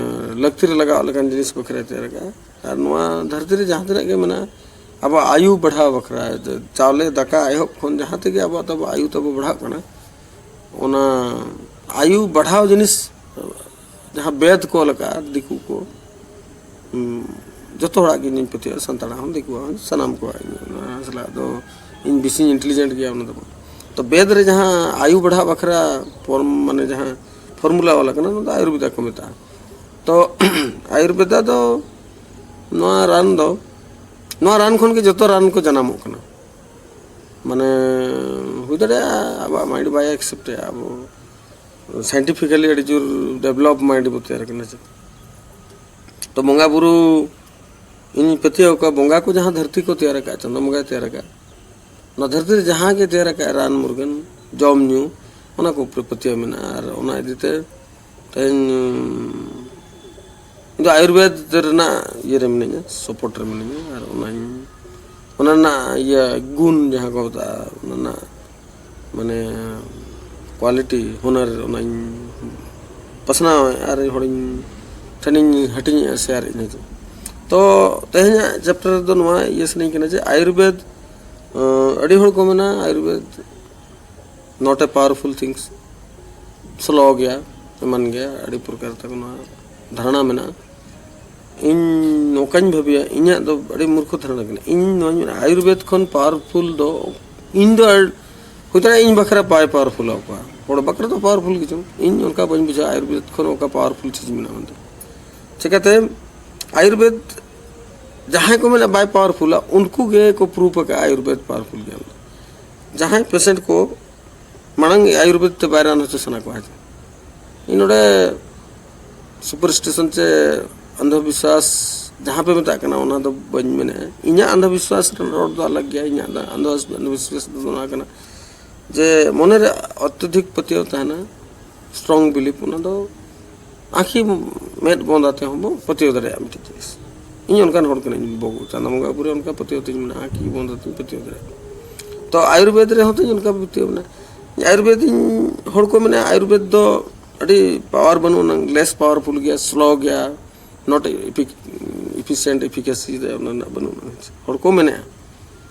ᱞᱟᱹᱠᱛᱤ ᱨᱮ ᱞᱟᱜᱟᱣ ᱞᱮᱠᱟᱱ ᱡᱤᱱᱤᱥ ᱵᱟᱠᱷᱨᱟ ᱛᱮᱭᱟᱨ ᱟᱠᱟᱫᱼᱟ᱾ ᱟᱨ ᱱᱚᱣᱟ ᱫᱷᱟᱹᱨᱛᱤ ᱨᱮ ᱡᱟᱦᱟᱸ ᱛᱤᱱᱟᱹᱜ ᱜᱮ ᱢᱮᱱᱟᱜᱼᱟ, ᱟᱵᱚᱣᱟᱜ ᱟᱭᱩ ᱵᱟᱲᱦᱟᱣ ᱵᱟᱠᱷᱨᱟ, ᱪᱟᱣᱞᱮ ᱫᱟᱠᱟ ᱮᱦᱚᱵ ᱠᱷᱚᱱ ᱡᱟᱦᱟᱸ ᱛᱮᱜᱮ ᱟᱵᱚᱣᱟᱜ ᱛᱟᱵᱚ ᱟᱭᱩ ᱛᱟᱵᱚ ᱵᱟᱲᱦᱟᱜ ᱠᱟᱱᱟ, ᱚᱱᱟ ᱟᱭᱩ ᱵᱟᱲᱦᱟᱣ ᱡᱤᱱᱤᱥ ᱡᱟᱦᱟᱸ ᱵᱮᱫ ᱠᱚ ᱚᱞ ᱟᱠᱟᱫᱼᱟ ᱫᱤᱠᱩ ᱠᱚ, ᱦᱩᱸ, ᱡᱚᱛᱚ ᱦᱚᱲᱟᱜ ᱜᱮ ᱤᱧᱤᱧ ᱯᱟᱹᱛᱭᱟᱹᱜᱼᱟ, ᱥᱟᱱᱛᱟᱲᱟᱜ ᱦᱚᱸ, ᱫᱤᱠᱩᱣᱟᱜ ᱦᱚᱸ, ᱥᱟᱱᱟᱢ ᱠᱚᱣᱟᱜ ᱜᱮ᱾ ᱚᱱᱟ ᱥᱟᱞᱟᱜ ᱫᱚ ᱤᱧ ᱵᱮᱥᱤᱧ ᱤᱱᱴᱮᱞᱤᱡᱮᱱᱴ ᱜᱮᱭᱟ, ᱚᱱᱟ ᱫᱚ ᱵᱟᱝ᱾ ᱛᱚ ᱵᱮᱫ ᱨᱮ ᱡᱟᱦᱟᱸ ᱟᱭᱩ ᱵᱟᱲᱦᱟᱜ ᱵᱟᱠᱷᱨᱟ ᱯᱷᱚᱨᱢ, ᱢᱟᱱᱮ ᱡᱟᱦᱟᱸ ᱯᱷᱚᱨᱢᱩᱞᱟ ᱚᱞ ᱟᱠᱟᱱᱟ, ᱚᱱᱟ ᱫᱚ ᱟᱭᱩᱨᱵᱮᱫᱟ ᱠᱚ ᱢᱮᱛᱟᱜᱼᱟ᱾ ᱛᱚ ᱟᱭᱩᱨᱵᱮᱫᱟ ᱫᱚ ᱱᱚᱣᱟ ᱨᱟᱱ ᱫᱚ, ᱱᱚᱣᱟ ᱨᱟᱱ ᱠᱷᱚᱱ ᱜᱮ ᱡᱚᱛᱚ ᱨᱟᱱ ᱠᱚ ᱡᱟᱱᱟᱢᱚᱜ ᱠᱟᱱᱟ᱾ ᱢᱟᱱᱮ, ᱦᱩᱭ ᱫᱟᱲᱮᱭᱟᱜᱼᱟ ᱟᱵᱚᱣᱟᱜ ᱢᱟᱭᱤᱱᱰ ᱵᱟᱭ ᱮᱠᱥᱮᱯᱴ ᱮᱫᱟ, ᱟᱵᱚ ᱥᱟᱭᱮᱱᱴᱤᱯᱷᱤᱠᱟᱞᱤ ᱟᱹᱰᱤ ᱡᱳᱨ ᱰᱮᱵᱷᱞᱚᱯ ᱢᱟᱭᱤᱱᱰ ᱵᱚ ᱛᱮᱭᱟᱨ ᱠᱟᱱᱟ᱾ ᱪᱮᱫ ᱛᱚ ᱵᱚᱸᱜᱟ ᱵᱩᱨᱩ, ᱤᱧ ᱯᱟᱹᱛᱭᱟᱹᱣ ᱠᱚᱣᱟ, ᱵᱚᱸᱜᱟ ᱠᱚ ᱡᱟᱦᱟᱸ ᱫᱷᱟᱹᱨᱛᱤ ᱠᱚ ᱛᱮᱭᱟᱨ ᱟᱠᱟᱫ, ᱪᱟᱸᱫᱳ ᱵᱚᱸᱜᱟᱭ ᱛᱮᱭᱟᱨ ᱟᱠᱟᱫ, ᱚᱱᱟ ᱫᱷᱟᱹᱨᱛᱤ ᱨᱮ ᱡᱟᱦᱟᱸ ᱜᱮ ᱛᱮᱭᱟᱨ ᱟᱠᱟᱫ, ᱨᱟᱱ ᱢᱩᱨᱜᱟᱹᱱ, ᱡᱚᱢ ᱧᱩ, ᱚᱱᱟ ᱠᱚ ᱩᱯᱨᱮ ᱯᱟᱹᱛᱭᱟᱹᱣ ᱢᱮᱱᱟᱜᱼᱟ᱾ ᱟᱨ ᱚᱱᱟ ᱤᱫᱤ ᱛᱮ ᱛᱮᱦᱮᱧ, ᱤᱧ ᱫᱚ ᱟᱭᱩᱨᱵᱮᱫ ᱨᱮᱱᱟᱜ ᱤᱭᱟᱹ ᱨᱮ ᱢᱤᱱᱟᱹᱧᱟ, ᱥᱟᱯᱳᱨᱴ ᱨᱮ ᱢᱤᱱᱟᱹᱧᱟ᱾ ᱟᱨ ᱚᱱᱟᱧ, ᱚᱱᱟ ᱨᱮᱱᱟᱜ ᱤᱭᱟᱹ ᱜᱩᱱ ᱡᱟᱦᱟᱸ ᱠᱚ ᱢᱮᱛᱟᱜᱼᱟ, ᱚᱱᱟ ᱨᱮᱱᱟᱜ ᱢᱟᱱᱮ ᱠᱣᱟᱞᱤᱴᱤ, ᱦᱩᱱᱟᱹᱨ, ᱚᱱᱟᱧ ᱯᱟᱥᱱᱟᱣᱮᱫᱼᱟ ᱟᱨ ᱦᱚᱲᱤᱧ ᱴᱷᱮᱱᱤᱧ ᱦᱟᱹᱴᱤᱧᱮᱫᱼᱟ, ᱥᱮᱭᱟᱨᱮᱫᱼᱟᱹᱧ᱾ ᱦᱮᱸ ᱪᱮ? ᱛᱚ ᱛᱮᱦᱮᱧᱟᱜ ᱪᱮᱯᱴᱟᱨ ᱨᱮᱫᱚ ᱱᱚᱣᱟ ᱤᱭᱟᱹ ᱥᱟᱱᱟᱧ ᱠᱟᱱᱟ ᱡᱮ ᱟᱭᱩᱨᱵᱮᱫ, ᱟᱸ, ᱟᱹᱰᱤ ᱦᱚᱲ ᱠᱚ ᱢᱮᱱᱟ Ayurveda not a powerful things, slow ᱜᱮᱭᱟ, ᱮᱢᱟᱱ ᱜᱮᱭᱟ, ᱟᱹᱰᱤ ᱯᱨᱚᱠᱟᱨ ᱛᱟᱠᱚ ᱱᱚᱣᱟ ᱫᱷᱟᱨᱚᱱᱟ ᱢᱮᱱᱟᱜᱼᱟ᱾ ᱤᱧ ᱱᱚᱝᱠᱟᱧ ᱵᱷᱟᱹᱵᱤᱭᱟ, ᱤᱧᱟᱹᱜ ᱫᱚ ᱟᱹᱰᱤ ᱢᱩᱨᱠᱷᱚ ᱫᱷᱟᱨᱚᱱᱟ ᱠᱟᱱᱟ᱾ ᱤᱧ ᱱᱚᱣᱟᱧ ᱢᱮᱱᱟ, ᱟᱭᱩᱨᱵᱮᱫ ᱠᱷᱚᱱ ᱯᱟᱣᱟᱨᱯᱷᱩᱞ ᱫᱚ, ᱤᱧ ᱫᱚ ᱟᱨ-, ᱦᱩᱭ ᱫᱟᱲᱮᱭᱟᱜᱼᱟ ᱤᱧ ᱵᱟᱠᱷᱨᱟ ᱵᱟᱭ ᱯᱟᱣᱟᱨᱯᱷᱩᱞᱟ ᱚᱠᱟ, ᱦᱚᱲ ᱵᱟᱠᱷᱨᱟ ᱫᱚ ᱯᱟᱣᱟᱨᱯᱷᱩᱞ ᱜᱮᱪᱚᱝ, ᱤᱧ ᱚᱱᱠᱟ ᱵᱟᱹᱧ ᱵᱩᱡᱷᱟᱹᱣᱟ ᱟᱭᱩᱨᱵᱮᱫ ᱠᱷᱚᱱ ᱚᱠᱟ ᱯᱟᱣᱟᱨᱯᱷᱩᱞ ᱪᱤᱡᱽ ᱢᱮᱱᱟᱜᱼᱟ ᱢᱮᱱᱛᱮ᱾ ᱪᱤᱠᱟᱹᱛᱮ ᱟᱭᱩᱨᱵᱮᱫ ᱡᱟᱦᱟᱸᱭ ᱠᱚ ᱢᱮᱱᱟ ᱵᱟᱭ ᱯᱟᱣᱟᱨᱯᱷᱩᱞᱟ, ᱩᱱᱠᱩ ᱜᱮ ᱠᱚ ᱯᱨᱩᱯ ᱟᱠᱟᱫᱼᱟ ᱟᱭᱩᱨᱵᱮᱫ ᱯᱟᱣᱟᱨᱯᱷᱩᱞ ᱜᱮᱭᱟ᱾ ᱡᱟᱦᱟᱸᱭ ᱯᱮᱥᱮᱱᱴ ᱠᱚ ᱢᱟᱲᱟᱝ ᱟᱭᱩᱨᱵᱮᱫ ᱛᱮ ᱵᱟᱭ ᱨᱟᱱ ᱦᱚᱪᱚ ᱥᱟᱱᱟ ᱠᱚᱣᱟ᱾ ᱤᱧ ᱱᱚᱰᱮ ᱥᱩᱯᱟᱨᱥᱴᱤᱥᱚᱱ ᱪᱮ ᱚᱱᱫᱷᱚᱵᱤᱥᱣᱟᱥ ᱡᱟᱦᱟᱸ ᱯᱮ ᱢᱮᱛᱟᱜ ᱠᱟᱱᱟ, ᱚᱱᱟ ᱫᱚ ᱵᱟᱹᱧ ᱢᱮᱱᱮᱫᱼᱟ᱾ ᱤᱧᱟᱹᱜ ᱚᱱᱫᱷᱚᱵᱤᱥᱣᱟᱥ ᱨᱮᱱᱟᱜ ᱨᱚᱲ ᱫᱚ ᱟᱞᱟᱜᱽ ᱜᱮᱭᱟ᱾ ᱤᱧᱟᱹᱜ ᱫᱚ ᱚᱱᱫᱷᱚᱵᱤᱥᱣᱟᱥ ᱫᱚ ᱱᱚᱣᱟ ᱠᱟᱱᱟ ᱡᱮ ᱢᱚᱱᱮᱨᱮ ᱚᱛᱭᱚᱫᱷᱤᱠ ᱯᱟᱹᱛᱭᱟᱹᱣ ᱛᱟᱦᱮᱱᱟ, ᱥᱴᱨᱚᱝ ᱵᱤᱞᱤᱯ, ᱚᱱᱟ ᱫᱚ ᱟᱸᱠᱷᱤ ᱢᱮᱫ ᱵᱚᱱᱫ ᱟᱛᱮ ᱦᱚᱸᱵᱚ ᱯᱟᱹᱛᱭᱟᱹᱣ ᱫᱟᱲᱮᱭᱟᱜᱼᱟ ᱢᱤᱫᱴᱮᱡ ᱡᱤᱱᱤᱥ᱾ ᱤᱧ ᱚᱱᱠᱟᱱ ᱦᱚᱲ ᱠᱟᱹᱱᱟᱹᱧ, ᱵᱟᱹᱵᱩ ᱪᱟᱸᱫᱟ ᱵᱚᱸᱜᱟ ᱩᱯᱚᱨᱮ ᱚᱱᱠᱟ ᱯᱟᱹᱛᱭᱟᱹᱣ ᱛᱤᱧ ᱢᱮᱱᱟᱜᱼᱟ, ᱟᱸᱠᱷᱤ ᱵᱚᱱᱫ ᱟᱛᱮᱧ ᱯᱟᱹᱛᱭᱟᱹᱣ ᱫᱟᱲᱮᱭᱟᱜᱼᱟ᱾ ᱛᱚ ᱟᱭᱩᱨᱵᱮᱫ ᱨᱮᱦᱚᱸ ᱛᱤᱧ ᱚᱱᱠᱟ ᱯᱟᱹᱛᱭᱟᱹᱣ ᱢᱮᱱᱟᱜᱼᱟ᱾ ᱟᱭᱩᱨᱵᱮᱫ ᱤᱧ, ᱦᱚᱲ ᱠᱚ ᱢᱮᱱᱟ ᱟᱭᱩᱨᱵᱮᱫ ᱫᱚ ᱟᱹᱰᱤ ᱯᱟᱣᱟᱨ ᱵᱟᱹᱱᱩᱜ ᱟᱱᱟᱝ, ᱞᱮᱥ ᱯᱟᱣᱟᱨᱯᱷᱩᱞ ᱜᱮᱭᱟ, ᱥᱞᱳ ᱜᱮᱭᱟ, ᱱᱚᱴ ᱤᱯᱷᱤᱥᱮᱱᱴ, ᱮᱯᱷᱤᱠᱮᱥᱤ ᱨᱮ ᱚᱱᱟ ᱨᱮᱱᱟᱜ ᱵᱟᱹᱱᱩᱜ ᱟᱱᱟ, ᱦᱚᱲ ᱠᱚ ᱢᱮᱱᱮᱫᱼᱟ᱾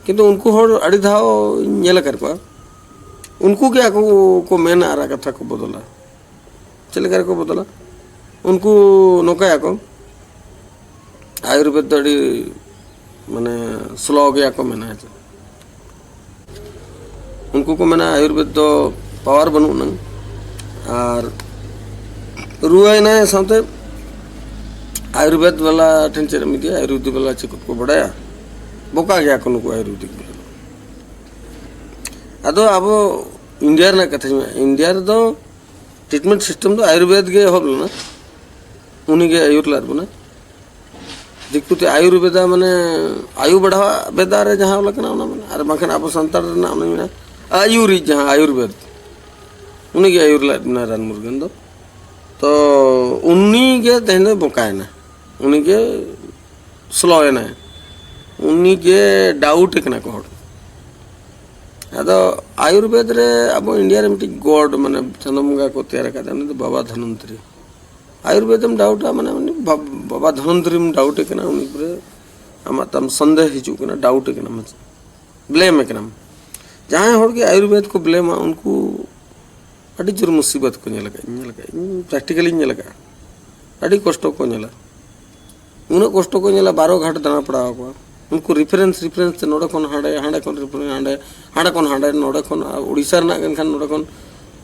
ᱠᱤᱱᱛᱩ ᱩᱱᱠᱩ ᱦᱚᱲ ᱟᱹᱰᱤ ᱫᱷᱟᱣ ᱤᱧ ᱧᱮᱞ ᱟᱠᱟᱫ ᱠᱚᱣᱟ, ᱩᱱᱠᱩ ᱜᱮ ᱟᱠᱚ ᱠᱚ ᱢᱮᱱᱟ ᱟᱨ ᱠᱟᱛᱷᱟ ᱠᱚ ᱵᱚᱫᱚᱞᱟ᱾ ᱪᱮᱫ ᱞᱮᱠᱟ ᱨᱮᱠᱚ ᱵᱚᱫᱚᱞᱟ? ᱩᱱᱠᱩ ᱱᱚᱝᱠᱟᱭᱟᱠᱚ, ᱟᱭᱩᱨᱵᱮᱫ ᱫᱚ ᱟᱹᱰᱤ ᱢᱟᱱᱮ ᱥᱞᱳ ᱜᱮᱭᱟ ᱠᱚ ᱢᱮᱱᱟ᱾ ᱩᱱᱠᱩ ᱠᱚ ᱢᱮᱱᱟ ᱟᱭᱩᱨᱵᱮᱫ ᱫᱚ ᱯᱟᱣᱟᱨ ᱵᱟᱹᱱᱩᱜ ᱟᱱᱟᱝ, ᱟᱨ ᱨᱩᱣᱟᱹᱭᱮᱱᱟᱭ ᱥᱟᱶᱛᱮ ᱟᱭᱩᱨᱵᱮᱫ ᱵᱟᱞᱟ ᱴᱷᱮᱱ ᱪᱮᱫ ᱮᱢ ᱤᱫᱤᱭᱟ? ᱟᱭᱩᱨᱵᱮᱫ ᱵᱟᱞᱟ ᱪᱮᱫ ᱠᱚ ᱵᱟᱰᱟᱭᱟ? ᱵᱚᱠᱟ ᱜᱮᱭᱟ ᱠᱚ ᱱᱩᱠᱩ ᱟᱭᱩᱨᱵᱮᱫᱤᱠ ᱵᱟᱞᱟ ᱫᱚ᱾ ᱟᱫᱚ ᱟᱵᱚ ᱤᱱᱰᱤᱭᱟ ᱨᱮᱱᱟᱜ ᱠᱟᱛᱷᱟᱧ ᱢᱮᱱᱟ, ᱤᱱᱰᱤᱭᱟ ᱨᱮᱫᱚ ᱴᱨᱤᱴᱢᱮᱱᱴ ᱥᱤᱥᱴᱮᱢ ᱫᱚ ᱟᱭᱩᱨᱵᱮᱫ ᱜᱮ ᱮᱦᱚᱵ ᱞᱮᱱᱟ, ᱩᱱᱤᱜᱮ ᱟᱹᱭᱩᱨ ᱞᱮᱫ ᱵᱚᱱᱟ᱾ ᱫᱤᱠᱩᱛᱮ ᱟᱭᱩᱨᱵᱮᱫᱟ ᱢᱟᱱᱮ ᱟᱭᱩ ᱵᱟᱲᱦᱟᱣᱟᱜ ᱵᱮᱫᱟ ᱨᱮ ᱡᱟᱦᱟᱸ ᱚᱞ ᱟᱠᱟᱱᱟ ᱚᱱᱟ ᱢᱮᱱᱟᱜᱼᱟ, ᱟᱨ ᱵᱟᱝᱠᱷᱟᱱ ᱟᱵᱚ ᱥᱟᱱᱛᱟᱲ ᱨᱮᱱᱟᱜ ᱚᱱᱟ ᱢᱮᱱᱟᱜᱼᱟ ᱟᱭᱩᱨᱤᱡ ᱡᱟᱦᱟᱸ ᱟᱭᱩᱨᱵᱮᱫ, ᱩᱱᱤᱜᱮ ᱟᱭᱩᱨ ᱞᱮᱫ ᱵᱚᱱᱟ ᱨᱟᱱ ᱢᱩᱨᱜᱟᱹᱱ ᱫᱚ᱾ ᱛᱚ ᱩᱱᱤᱜᱮ ᱛᱮᱦᱮᱧ ᱫᱚᱭ ᱵᱚᱠᱟᱭᱮᱱᱟ, ᱩᱱᱤᱜᱮ ᱥᱞᱚᱭᱮᱱᱟᱭ, ᱩᱱᱤᱜᱮ ᱰᱟᱣᱩᱴ ᱠᱟᱱᱟ ᱠᱚ ᱦᱚᱲ᱾ ᱟᱫᱚ ᱟᱭᱩᱨᱵᱮᱫ ᱨᱮ ᱟᱵᱚ ᱤᱱᱰᱤᱭᱟ ᱨᱮ ᱢᱤᱫᱴᱤᱡ ᱜᱚᱰ, ᱢᱟᱱᱮ ᱪᱟᱸᱫᱚ ᱵᱚᱸᱜᱟ ᱠᱚ ᱛᱮᱭᱟᱨ ᱟᱠᱟᱫᱟ, ᱩᱱᱤ ᱫᱚ ᱵᱟᱵᱟ ᱫᱷᱚᱱᱚᱱᱛᱨᱤ᱾ ᱟᱭᱩᱨᱵᱮᱫᱮᱢ ᱰᱟᱣᱩᱴᱟ, ᱢᱟᱱᱮ ᱩᱱᱤ ᱵᱟᱵ-, ᱵᱟᱵᱟ ᱫᱷᱚᱱᱚᱱᱛᱨᱤᱢ ᱰᱟᱣᱩᱴᱮ ᱠᱟᱱᱟ, ᱩᱱᱤ ᱩᱯᱨᱮ ᱟᱢᱟᱜ ᱛᱟᱢ ᱥᱚᱱᱫᱮᱦ ᱦᱤᱡᱩᱜ ᱠᱟᱱᱟ, ᱰᱟᱣᱩᱴᱮ ᱠᱟᱱᱟ, ᱵᱞᱮᱢᱮ ᱠᱟᱱᱟᱢ᱾ ᱡᱟᱦᱟᱸᱭ ᱦᱚᱲ ᱜᱮ ᱟᱭᱩᱨᱵᱮᱫ ᱠᱚ ᱵᱞᱮᱢᱟ, ᱩᱱᱠᱩ ᱟᱹᱰᱤ ᱡᱳᱨ ᱢᱩᱥᱤᱵᱚᱛ ᱠᱚ ᱧᱮᱞ ᱟᱠᱟᱫ, ᱧᱮᱞ ᱟᱠᱟᱫ, ᱤᱧ ᱯᱨᱮᱠᱴᱤᱠᱟᱞᱤᱧ ᱧᱮᱞ ᱟᱠᱟᱫᱼᱟ᱾ ᱟᱹᱰᱤ ᱠᱚᱥᱴᱚ ᱠᱚ ᱧᱮᱞᱟ, ᱩᱱᱟᱹᱜ ᱠᱚᱥᱴᱚ ᱠᱚ ᱧᱮᱞᱟ, ᱵᱟᱨᱚ ᱜᱷᱟᱴ ᱫᱟᱬᱟ ᱯᱟᱲᱟᱣ ᱟᱠᱚᱣᱟ᱾ ᱩᱱᱠᱩ ᱨᱮᱯᱷᱟᱨᱮᱱᱥ, ᱨᱮᱯᱷᱟᱨᱮᱱᱥ ᱛᱮ ᱱᱚᱰᱮ ᱠᱷᱚᱱ ᱦᱟᱸᱰᱮ, ᱦᱟᱸᱰᱮ ᱠᱷᱚᱱ ᱨᱮᱯᱷᱟᱨᱮᱱᱥ ᱦᱟᱸᱰᱮ, ᱦᱟᱸᱰᱮ ᱠᱷᱚᱱ ᱦᱟᱸᱰᱮ, ᱱᱚᱰᱮ ᱠᱷᱚᱱ, ᱟᱨ ᱩᱲᱤᱥᱥᱟ ᱨᱮᱱᱟᱜ ᱠᱟᱱ ᱠᱷᱟᱱ ᱱᱚᱰᱮ ᱠᱷᱚᱱ,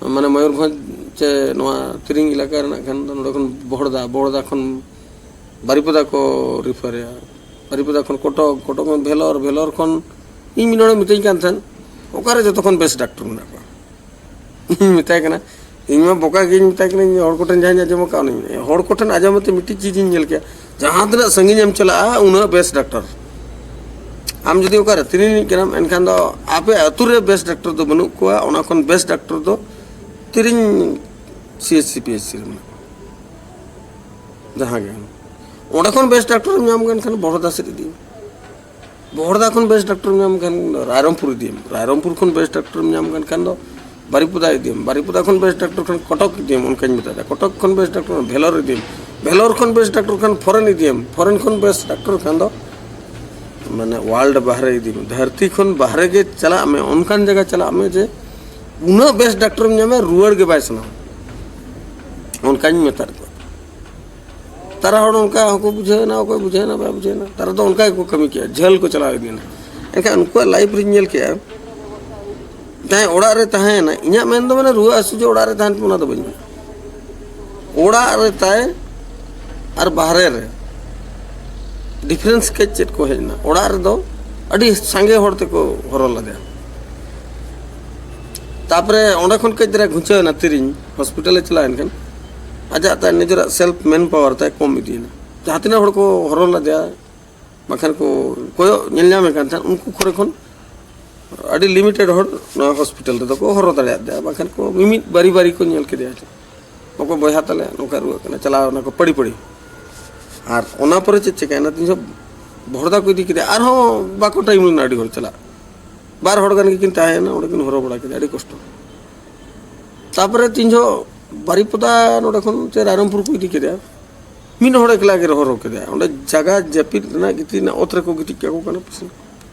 ᱢᱟᱱᱮ ᱢᱚᱭᱩᱨᱵᱷᱚᱸᱡᱽ ᱪᱮ ᱱᱚᱣᱟ ᱛᱤᱨᱤᱝ ᱮᱞᱟᱠᱟ ᱨᱮᱱᱟᱜ ᱠᱷᱟᱱ ᱫᱚ ᱱᱚᱰᱮ ᱠᱷᱚᱱ ᱵᱚᱦᱚᱲᱫᱟ, ᱵᱚᱦᱚᱲᱫᱟ ᱠᱷᱚᱱ ᱵᱟᱨᱤᱯᱚᱫᱟ ᱠᱚ ᱨᱮᱯᱷᱟᱨᱮᱭᱟ, ᱵᱟᱨᱤᱯᱚᱫᱟ ᱠᱷᱚᱱ ᱠᱚᱴᱚᱠ, ᱠᱚᱴᱚᱠ ᱠᱷᱚᱱ ᱵᱷᱮᱞᱳᱨ, ᱵᱷᱮᱞᱳᱨ ᱠᱷᱚᱱ ᱤᱧ ᱢᱤᱫ ᱦᱚᱲᱮ ᱢᱤᱛᱟᱹᱧ ᱠᱟᱱ ᱛᱟᱦᱮᱸᱫ, "ᱚᱠᱟᱨᱮ ᱡᱚᱛᱚ ᱠᱷᱚᱱ ᱵᱮᱥ ᱰᱟᱠᱛᱚᱨ ᱢᱮᱱᱟᱜ ᱠᱚᱣᱟ?" ᱤᱧ ᱢᱮᱛᱟᱭ ᱠᱟᱱᱟ, ᱤᱧ ᱢᱟ ᱵᱚᱠᱟ ᱜᱤᱧ ᱢᱮᱛᱟᱭ ᱠᱟᱱᱟ, ᱤᱧ ᱦᱚᱲ ᱠᱚᱴᱷᱮᱱ ᱡᱟᱦᱟᱸᱧ ᱟᱸᱡᱚᱢ ᱟᱠᱟᱫ, ᱚᱱᱟᱧ ᱢᱮᱱᱟ᱾ ᱦᱚᱲ ᱠᱚᱴᱷᱮᱱ ᱟᱸᱡᱚᱢ ᱠᱟᱛᱮ ᱢᱤᱫᱴᱤᱡ ᱪᱤᱡᱤᱧ ᱧᱮᱞ ᱠᱮᱜᱼᱟ, ᱡᱟᱦᱟᱸ ᱛᱤᱱᱟᱹᱜ ᱥᱟᱺᱜᱤᱧ ᱮᱢ ᱪᱟᱞᱟᱜᱼᱟ, ᱩᱱᱟᱹᱜ ᱵᱮᱥ ᱰᱟᱠᱛᱚᱨ᱾ ᱟᱢ ᱡᱩᱫᱤ ᱚᱠᱟᱨᱮ ᱛᱤᱨᱤᱧ ᱨᱤᱱᱤᱡ ᱠᱟᱱᱟᱢ, ᱮᱱᱠᱷᱟᱱ ᱫᱚ ᱟᱯᱮ ᱟᱹᱛᱩ ᱨᱮ ᱵᱮᱥ ᱰᱟᱠᱛᱚᱨ ᱫᱚ ᱵᱟᱹᱱᱩᱜ ᱠᱚᱣᱟ, ᱚᱱᱟ ᱠᱷᱚᱱ ᱵᱮᱥ ᱰᱟᱠᱛᱚᱨ ᱫᱚ ᱛᱤᱨᱤᱧ ᱥᱤ ᱮᱪ ᱥᱤ, ᱯᱤ ᱮᱪ ᱥᱤ ᱨᱮ ᱢᱮᱱᱟᱜ ᱠᱚᱣᱟ᱾ ᱡᱟᱦᱟᱸ ᱜᱮ ᱚᱸᱰᱮ ᱠᱷᱚᱱ ᱵᱮᱥ ᱰᱟᱠᱛᱚᱨ ᱮᱢ ᱧᱟᱢ ᱠᱟᱱ ᱠᱷᱟᱱ ᱵᱚᱦᱚᱲᱫᱟ ᱥᱮᱫ ᱤᱫᱤ ᱢᱮ᱾ ᱵᱚᱦᱚᱲᱫᱟ ᱠᱷᱚᱱ ᱵᱮᱥ ᱰᱟᱠᱛᱚᱨ ᱮᱢ ᱧᱟᱢ ᱠᱟᱱ ᱨᱟᱭᱨᱚᱝᱯᱩᱨ ᱤᱫᱤᱭᱮᱢ, ᱨᱟᱭᱨᱚᱝᱯᱩᱨ ᱠᱷᱚᱱ ᱵᱮᱥ ᱰᱟᱠᱛᱚᱨ ᱮᱢ ᱧᱟᱢ ᱠᱟᱱ ᱠᱷᱟᱱ ᱫᱚ ᱵᱟᱨᱤᱯᱚᱫᱟ ᱤᱫᱤᱭᱮᱢ, ᱵᱟᱨᱤᱯᱚᱫᱟ ᱠᱷᱚᱱ ᱵᱮᱥ ᱰᱟᱠᱛᱚᱨ ᱠᱷᱟᱱ ᱠᱚᱴᱚᱠ ᱤᱫᱤᱭᱮᱢ, ᱚᱱᱠᱟᱧ ᱢᱮᱛᱟᱫᱟ᱾ ᱠᱚᱴᱚᱠ ᱠᱷᱚᱱ ᱵᱮᱥ ᱰᱟᱠᱛᱚᱨ ᱠᱷᱟᱱ ᱵᱷᱮᱞᱳᱨ ᱤᱫᱤᱭᱮᱢ, ᱵᱷᱮᱞᱳᱨ ᱠᱷᱚᱱ ᱵᱮᱥ ᱰᱟᱠᱛᱚᱨ ᱠᱷᱟᱱ ᱯᱷᱚᱨᱮᱱ ᱤᱫᱤᱭᱮᱢ, ᱯᱷᱚᱨᱮᱱ ᱠᱷᱚᱱ ᱵᱮᱥ ᱰᱟᱠᱛᱚᱨ ᱠᱷᱟᱱ ᱫᱚ ᱢᱟᱱᱮ ᱣᱟᱨᱞᱰ ᱵᱟᱦᱨᱮ ᱤᱫᱤᱭᱮᱢ, ᱫᱷᱟᱹᱨᱛᱤ ᱠᱷᱚᱱ ᱵᱟᱦᱨᱮ ᱜᱮ ᱪᱟᱞᱟᱜ ᱢᱮ, ᱚᱱᱠᱟᱱ ᱡᱟᱭᱜᱟ ᱪᱟᱞᱟᱜ ᱢᱮ ᱡᱮ ᱩᱱᱟᱹᱜ ᱵᱮᱥ ᱰᱟᱠᱛᱚᱨ ᱮᱢ ᱧᱟᱢᱟ, ᱨᱩᱣᱟᱹᱲ ᱜᱮ ᱵᱟᱭ ᱥᱟᱱᱟᱣᱟ, ᱚᱱᱠᱟᱧ ᱢᱮᱛᱟᱫ ᱠᱚᱣᱟ᱾ ᱛᱟᱨᱟ ᱦᱚᱲ ᱚᱱᱠᱟ ᱦᱚᱸᱠᱚ ᱵᱩᱡᱷᱟᱹᱣ ᱮᱱᱟ, ᱚᱠᱚᱭ ᱵᱩᱡᱷᱟᱹᱣ ᱮᱱᱟ, ᱵᱟᱭ ᱵᱩᱡᱷᱟᱹᱣ ᱮᱱᱟ, ᱛᱟᱨᱟ ᱫᱚ ᱚᱱᱠᱟ ᱜᱮᱠᱚ ᱠᱟᱹᱢᱤ ᱠᱮᱜᱼᱟ, ᱡᱷᱟᱹᱞ ᱠᱚ ᱪᱟᱞᱟᱣ ᱤᱫᱤᱭᱮᱱᱟ᱾ ᱮᱱᱠᱷᱟᱱ ᱩᱱᱠᱩᱣᱟᱜ ᱞᱟᱭᱤᱯᱷ ᱨᱤᱧ ᱧᱮᱞ ᱠᱮᱜᱼᱟ, ᱡᱟᱦᱟᱸᱭ ᱚᱲᱟᱜ ᱨᱮ ᱛᱟᱦᱮᱸᱭᱮᱱᱟ, ᱤᱧᱟᱹᱜ ᱢᱮᱱ ᱫᱚ ᱢᱟᱱᱮ ᱨᱩᱣᱟᱹ ᱦᱟᱹᱥᱩ ᱡᱮ ᱚᱲᱟᱜ ᱨᱮ ᱛᱟᱦᱮᱱ ᱯᱮ, ᱚᱱᱟ ᱫᱚ ᱵᱟᱹᱧ ᱢᱮᱱᱟ᱾ ᱚᱲᱟᱜ ᱨᱮ ᱛᱟᱭ ᱟᱨ ᱵᱟᱦᱨᱮ ᱨᱮ ᱰᱤᱯᱷᱟᱨᱮᱱᱥ ᱠᱟᱹᱡ ᱪᱮᱫ ᱠᱚ ᱦᱮᱡ ᱮᱱᱟ? ᱚᱲᱟᱜ ᱨᱮᱫᱚ ᱟᱹᱰᱤ ᱥᱟᱸᱜᱮ ᱦᱚᱲ ᱛᱮᱠᱚ ᱦᱚᱨᱦᱚ ᱞᱮᱫᱮᱭᱟ᱾ ᱛᱟᱯᱚᱨᱮ ᱚᱸᱰᱮ ᱠᱷᱚᱱ ᱠᱟᱹᱡ ᱫᱷᱟᱨᱟ ᱜᱷᱩᱸᱪᱟᱹᱣ ᱮᱱᱟ ᱛᱤᱨᱤᱧ ᱦᱚᱥᱯᱤᱴᱟᱞᱮ ᱪᱟᱞᱟᱣ ᱮᱱ ᱠᱷᱟᱱ, ᱟᱡᱟᱜ ᱛᱟᱭ ᱱᱤᱡᱮᱨᱟᱜ ᱥᱮᱞᱯ ᱢᱮᱱ ᱯᱟᱣᱟᱨ ᱛᱟᱭ ᱠᱚᱢ ᱤᱫᱤᱭᱮᱱᱟ᱾ ᱡᱟᱦᱟᱸ ᱛᱤᱱᱟᱹᱜ ᱦᱚᱲ ᱠᱚ ᱦᱚᱨᱦᱚ ᱞᱮᱫᱮᱭᱟ, ᱵᱟᱝᱠᱷᱟᱱ ᱠᱚ ᱠᱚᱭᱚᱜ ᱧᱮᱞ ᱧᱟᱢᱮ ᱠᱟᱱ ᱛᱟᱦᱮᱸᱫ, ᱩᱱᱠᱩ ᱠᱚᱨᱮ ᱠᱷᱚᱱ ᱟᱹᱰᱤ ᱞᱤᱢᱤᱴᱮᱰ ᱦᱚᱲ ᱱᱚᱣᱟ ᱦᱚᱥᱯᱤᱴᱟᱞ ᱨᱮᱫᱚ ᱠᱚ ᱦᱚᱨᱦᱚ ᱫᱟᱲᱮᱭᱟᱫ ᱛᱟᱭᱟ, ᱵᱟᱝᱠᱷᱟᱱ ᱠᱚ ᱢᱤᱢᱤᱫ ᱵᱟᱨᱤ ᱵᱟᱨᱤ ᱠᱚ ᱧᱮᱞ ᱠᱮᱫᱮᱭᱟ᱾ ᱚᱠᱚᱭ ᱵᱚᱭᱦᱟ ᱛᱟᱞᱮ ᱱᱚᱝᱠᱟ ᱨᱩᱣᱟᱹᱜ ᱠᱟᱱᱟ, ᱪᱟᱞᱟᱣ ᱮᱱᱟ ᱠᱚ ᱯᱟᱹᱲᱤ ᱯᱟᱹᱲᱤ᱾ ᱟᱨ ᱚᱱᱟ ᱯᱚᱨᱮ ᱪᱮᱫ ᱪᱤᱠᱟᱹᱭᱮᱱᱟ, ᱛᱤᱱ ᱡᱚᱦᱚᱜ ᱵᱷᱚᱲᱫᱟ ᱠᱚ ᱤᱫᱤ ᱠᱮᱫᱮᱭᱟ, ᱟᱨᱦᱚᱸ ᱵᱟᱠᱚ ᱴᱟᱭᱤᱢ ᱞᱮᱱᱟ ᱟᱹᱰᱤ ᱦᱚᱲ ᱪᱟᱞᱟᱜ᱾ ᱵᱟᱨ ᱦᱚᱲ ᱜᱟᱱ ᱜᱮᱠᱤᱱ ᱛᱟᱦᱮᱸᱭᱮᱱᱟ, ᱚᱸᱰᱮ ᱠᱤᱱ ᱦᱚᱨᱦᱚ ᱵᱟᱲᱟ ᱠᱮᱫᱟ, ᱟᱹᱰᱤ ᱠᱚᱥᱴᱚ᱾ ᱛᱟᱯᱚᱨᱮ ᱛᱤᱱ ᱡᱚᱦᱚᱜ ᱵᱟᱨᱤᱯᱚᱫᱟ ᱱᱚᱰᱮ ᱠᱷᱚᱱ ᱥᱮ ᱨᱟᱭᱨᱚᱝᱯᱩᱨ ᱠᱚ ᱤᱫᱤ ᱠᱮᱫᱮᱭᱟ, ᱢᱤᱫ ᱦᱚᱲ ᱮᱠᱞᱟ ᱜᱮ ᱦᱚᱨᱦᱚ ᱠᱮᱫᱮᱭᱟ᱾ ᱚᱸᱰᱮ ᱡᱟᱭᱜᱟ ᱡᱟᱹᱯᱤᱫ ᱨᱮᱱᱟᱜ, ᱜᱤᱛᱤᱡ ᱨᱮᱱᱟᱜ, ᱚᱛ ᱨᱮᱠᱚ ᱜᱤᱛᱤᱡ ᱠᱟᱠᱚ ᱠᱟᱱᱟ ᱯᱮᱥᱮᱱᱴ᱾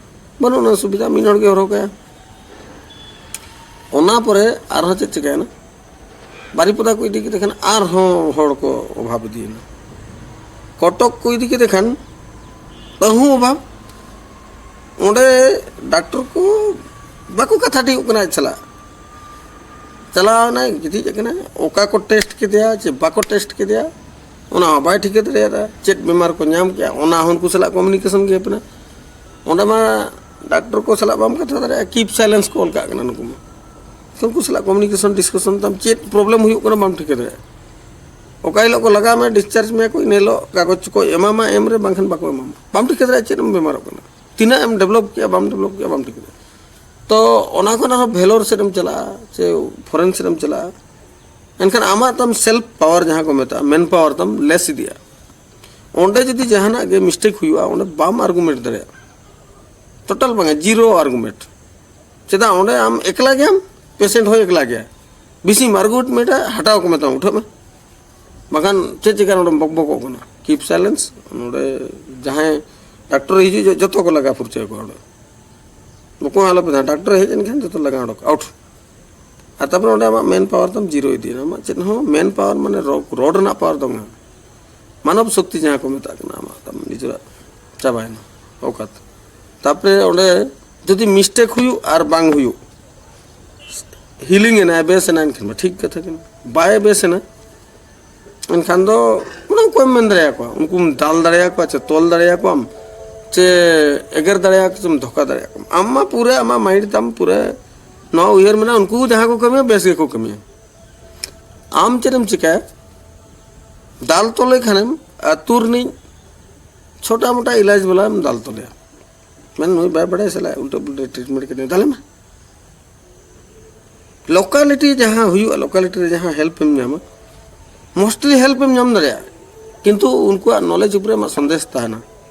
ᱵᱟᱹᱱᱩᱜ ᱟᱱᱟ ᱥᱩᱵᱤᱫᱷᱟ, ᱢᱤᱫ ᱦᱚᱲ ᱜᱮ ᱦᱚᱨᱦᱚ ᱠᱟᱭᱟ᱾ ᱚᱱᱟ ᱯᱚᱨᱮ ᱟᱨᱦᱚᱸ ᱪᱮᱫ ᱪᱤᱠᱟᱹᱭᱮᱱᱟ, ᱵᱟᱨᱤᱯᱚᱫᱟ ᱠᱚ ᱤᱫᱤ ᱠᱮᱫᱮ ᱠᱷᱟᱱ ᱟᱨᱦᱚᱸ ᱦᱚᱲ ᱠᱚ ᱚᱵᱷᱟᱵᱽ ᱤᱫᱤᱭᱮᱱᱟ᱾ ᱠᱚᱴᱚᱠ ᱠᱚ ᱤᱫᱤ ᱠᱮᱫᱮ ᱠᱷᱟᱱ ᱛᱟᱹᱦᱩ ᱚᱵᱷᱟᱵᱽ᱾ ᱚᱸᱰᱮ ᱰᱟᱠᱴᱚᱨ ᱠᱚ ᱵᱟᱠᱚ ᱠᱟᱛᱷᱟ ᱴᱷᱤᱠᱚᱜ ᱠᱟᱱᱟ ᱟᱡ ᱥᱟᱞᱟᱜ᱾ ᱪᱟᱞᱟᱣ ᱮᱱᱟᱭ, ᱜᱤᱛᱤᱡ ᱟᱠᱟᱱᱟᱭ, ᱚᱠᱟ ᱠᱚ ᱴᱮᱥᱴ ᱠᱮᱫᱮᱭᱟ ᱪᱮ ᱵᱟᱠᱚ ᱴᱮᱥᱴ ᱠᱮᱫᱮᱭᱟ, ᱚᱱᱟ ᱦᱚᱸ ᱵᱟᱭ ᱴᱷᱤᱠᱟᱹ ᱫᱟᱲᱮᱭᱟᱫᱟ᱾ ᱪᱮᱫ ᱵᱤᱢᱟᱨ ᱠᱚ ᱧᱟᱢ ᱠᱮᱫᱟ, ᱚᱱᱟ ᱦᱚᱸ ᱩᱱᱠᱩ ᱥᱟᱞᱟᱜ ᱠᱚᱢᱤᱭᱩᱱᱤᱠᱮᱥᱚᱱ ᱜᱮ ᱦᱮᱯ ᱮᱱᱟ᱾ ᱚᱸᱰᱮ ᱢᱟ ᱰᱟᱠᱴᱚᱨ ᱠᱚ ᱥᱟᱞᱟᱜ ᱵᱟᱢ ᱠᱟᱛᱷᱟ ᱫᱟᱲᱮᱭᱟᱜᱼᱟ, ᱠᱤᱯ ᱥᱟᱭᱞᱮᱱᱥ ᱠᱚ ᱚᱞ ᱠᱟᱜ ᱠᱟᱱᱟ ᱱᱩᱠᱩ ᱢᱟ᱾ ᱩᱱᱠᱩ ᱥᱟᱞᱟᱜ ᱠᱚᱢᱤᱭᱩᱱᱤᱠᱮᱥᱚᱱ, ᱰᱤᱥᱠᱟᱥᱚᱱ ᱛᱟᱢ ᱪᱮᱫ ᱯᱨᱚᱵᱞᱮᱢ ᱦᱩᱭᱩᱜ ᱠᱟᱱᱟ ᱵᱟᱢ ᱴᱷᱤᱠᱟᱹ ᱫᱟᱲᱮᱭᱟᱜᱼᱟ᱾ ᱚᱠᱟ ᱦᱤᱞᱳᱜ ᱠᱚ ᱞᱟᱜᱟᱣ ᱢᱮᱭᱟ, ᱰᱤᱥᱪᱟᱨᱡᱽ ᱢᱮᱭᱟ ᱠᱚ, ᱤᱱᱟᱹ ᱦᱤᱞᱳᱜ ᱠᱟᱜᱚᱡᱽ ᱠᱚ ᱮᱢᱟᱢᱟ, ᱮᱢ ᱨᱮ ᱵᱟᱝᱠᱷᱟᱱ ᱵᱟᱠᱚ ᱮᱢᱟᱢᱟ᱾ ᱵᱟᱢ ᱴᱷᱤᱠᱟᱹ ᱫᱟᱲᱮᱭᱟᱜᱼᱟ ᱪᱮᱫ ᱮᱢ ᱵᱮᱢᱟᱨᱚᱜ ᱠᱟᱱᱟ, ᱛᱤᱱᱟᱹᱜ ᱮᱢ ᱰᱮᱵᱷᱞᱚᱯ ᱠᱮᱜᱼᱟ ᱵᱟᱢ ᱰᱮᱵᱷᱞᱚᱯ ᱠᱮᱜᱼᱟ ᱵᱟᱢ ᱴᱷᱤᱠᱟᱹ ᱫᱟᱲᱮᱭᱟᱜᱼᱟ᱾ ᱛᱚ ᱚᱱᱟ ᱠᱷᱚᱱ ᱟᱨᱦᱚᱸ ᱵᱷᱮᱞᱳᱨ ᱥᱮᱫ ᱮᱢ ᱪᱟᱞᱟᱜᱼᱟ ᱪᱮ ᱯᱷᱚᱨᱮᱱ ᱥᱮᱫ ᱮᱢ ᱪᱟᱞᱟᱜᱼᱟ, ᱮᱱᱠᱷᱟᱱ ᱟᱢᱟᱜ ᱛᱟᱢ ᱥᱮᱞᱯ ᱯᱟᱣᱟᱨ ᱡᱟᱦᱟᱸ ᱠᱚ ᱢᱮᱛᱟᱜᱼᱟ, ᱢᱮᱱ ᱯᱟᱣᱟᱨ ᱛᱟᱢ ᱞᱮᱥ ᱤᱫᱤᱜᱼᱟ᱾ ᱚᱸᱰᱮ ᱡᱩᱫᱤ ᱡᱟᱦᱟᱱᱟᱜ ᱜᱮ ᱢᱤᱥᱴᱮᱠ ᱦᱩᱭᱩᱜᱼᱟ, ᱚᱸᱰᱮ ᱵᱟᱢ ᱟᱨᱜᱩᱢᱮᱱᱴ ᱫᱟᱲᱮᱭᱟᱜᱼᱟ, ᱴᱳᱴᱟᱞ ᱵᱟᱝᱟ, ᱡᱤᱨᱳ ᱟᱨᱜᱩᱢᱮᱱᱴ᱾ ᱪᱮᱫᱟᱜ, ᱚᱸᱰᱮ ᱟᱢ ᱮᱠᱞᱟ ᱜᱮᱭᱟᱢ, ᱯᱮᱥᱮᱱᱴ ᱦᱚᱸ ᱮᱠᱞᱟ ᱜᱮᱭᱟ᱾ ᱵᱮᱥᱤᱢ ᱟᱨᱜᱩᱢᱮᱱᱴ ᱢᱮᱛᱟ, ᱦᱟᱴᱟᱣ ᱠᱚ ᱢᱮᱛᱟᱢᱟ, ᱩᱴᱷᱟᱹᱜ ᱢᱮ᱾ ᱵᱟᱠᱷᱟᱱ ᱪᱮᱫ ᱪᱤᱠᱟᱹ ᱱᱚᱰᱮᱢ ᱵᱚᱠ ᱵᱚᱠᱚᱜ ᱠᱟᱱᱟ? ᱠᱤᱯ ᱥᱟᱭᱞᱮᱱᱥ᱾ ᱱᱚᱰᱮ ᱡᱟᱦᱟᱸᱭ ᱰᱟᱠᱴᱚᱨ ᱦᱤᱡᱩᱜ, ᱡᱚᱛᱚ ᱠᱚ ᱞᱟᱜᱟ ᱯᱷᱩᱨᱪᱟᱹ ᱠᱚᱣᱟ ᱚᱸᱰᱮ᱾ ᱵᱚᱠᱚ ᱟᱞᱚᱯᱮ ᱛᱟᱦᱮᱸ, ᱰᱟᱠᱴᱚᱨ ᱦᱮᱡ ᱮᱱᱠᱷᱟᱱ ᱡᱚᱛᱚ ᱞᱟᱜᱟ ᱚᱰᱚᱠ, ᱟᱣᱩᱴ᱾ ᱟᱨ ᱛᱟᱨᱯᱚᱨᱮ ᱚᱸᱰᱮ ᱟᱢᱟᱜ ᱢᱮᱱ ᱯᱟᱣᱟᱨ ᱛᱟᱢ ᱡᱤᱨᱳ ᱤᱫᱤᱭᱮᱱᱟ᱾ ᱟᱢᱟᱜ ᱪᱮᱫ ᱦᱚᱸ ᱢᱮᱱ ᱯᱟᱣᱟᱨ ᱢᱟᱱᱮ ᱨᱚ-, ᱨᱚᱰ ᱨᱮᱱᱟᱜ ᱯᱟᱣᱟᱨ ᱫᱚ ᱵᱟᱝ, ᱢᱟᱱᱚᱵ ᱥᱚᱠᱛᱤ ᱡᱟᱦᱟᱸ ᱠᱚ ᱢᱮᱛᱟᱜ ᱠᱟᱱᱟ, ᱟᱢᱟᱜ ᱛᱟᱢ ᱱᱤᱡᱮᱨᱟᱜ ᱪᱟᱵᱟᱭᱮᱱᱟ ᱚᱣᱠᱟᱛ᱾ ᱛᱟᱨᱯᱚᱨᱮ ᱚᱸᱰᱮ ᱡᱩᱫᱤ ᱢᱤᱥᱴᱮᱠ ᱦᱩᱭᱩᱜ ᱟᱨ ᱵᱟᱝ ᱦᱩᱭᱩᱜ, ᱦᱤᱞᱤᱝ ᱮᱱᱟᱭ, ᱵᱮᱥ ᱮᱱᱟᱭ, ᱮᱱᱠᱷᱟᱱ ᱢᱟ ᱴᱷᱤᱠ ᱠᱟᱛᱷᱟ ᱠᱟᱱᱟ᱾ ᱵᱟᱭ ᱵᱮᱥ ᱮᱱᱟ, ᱮᱱᱠᱷᱟᱱ ᱫᱚ ᱚᱱᱟ ᱚᱠᱚᱭᱮᱢ ᱢᱮᱱ ᱫᱟᱲᱮᱭᱟᱠᱚᱣᱟ? ᱩᱱᱠᱩᱢ ᱫᱟᱞ ᱫᱟᱲᱮᱭᱟᱠᱚᱣᱟ, ᱪᱮ ᱛᱚᱞ ᱫᱟᱲᱮᱭᱟᱠᱚᱣᱟᱢ, ᱪᱮ ᱮᱜᱮᱨ ᱫᱟᱲᱮᱭᱟᱠᱚᱣᱟᱢ, ᱫᱷᱳᱠᱟ ᱫᱟᱲᱮᱭᱟᱠᱚᱣᱟᱢ? ᱟᱢ ᱢᱟ ᱯᱩᱨᱟᱹ, ᱟᱢᱟᱜ ᱢᱟᱭᱤᱱᱰ ᱛᱟᱢ ᱯᱩᱨᱟᱹ ᱱᱚᱣᱟ ᱩᱭᱦᱟᱹᱨ ᱢᱮᱱᱟᱜᱼᱟ, ᱩᱱᱠᱩ ᱡᱟᱦᱟᱸ ᱠᱚ ᱠᱟᱹᱢᱤᱭᱟ, ᱵᱮᱥ ᱜᱮᱠᱚ ᱠᱟᱹᱢᱤᱭᱟ᱾ ᱟᱢ ᱪᱮᱫ ᱮᱢ ᱪᱤᱠᱟᱹᱭᱟ? ᱫᱟᱞ ᱛᱚᱞᱮ ᱠᱷᱟᱱᱮᱢ ᱟᱹᱛᱩ ᱨᱤᱱᱤᱡ ᱪᱷᱳᱴᱟ ᱢᱳᱴᱟ ᱤᱞᱟᱡᱽ ᱵᱟᱞᱟᱢ ᱫᱟᱞ ᱛᱚᱞᱮᱭᱟ, ᱢᱮᱱ ᱱᱩᱭ ᱵᱟᱭ ᱵᱟᱲᱟᱭᱟ, ᱥᱟᱞᱟ ᱩᱞᱴᱟᱹ ᱯᱩᱞᱴᱟᱹ ᱴᱨᱤᱴᱢᱮᱱᱴ ᱠᱮᱫᱮ, ᱫᱟᱞᱮ ᱢᱟ᱾ ᱞᱳᱠᱟᱞᱤᱴᱤ ᱡᱟᱦᱟᱸ ᱦᱩᱭᱩᱜᱼᱟ, ᱞᱳᱠᱟᱞᱤᱴᱤ ᱨᱮ ᱡᱟᱦᱟᱸ ᱦᱮᱞᱯ ᱮᱢ ᱧᱟᱢᱟ, ᱢᱳᱥᱴᱞᱤ ᱦᱮᱞᱯ ᱮᱢ ᱧᱟᱢ ᱫᱟᱲᱮᱭᱟᱜᱼᱟ, ᱠᱤᱱᱛᱩ ᱩᱱᱠᱩᱣᱟᱜ ᱱᱚᱞᱮᱡᱽ ᱩᱯᱨᱮ ᱟᱢᱟᱜ ᱥᱚᱱᱫᱮᱥ ᱛᱟᱦᱮᱱᱟ,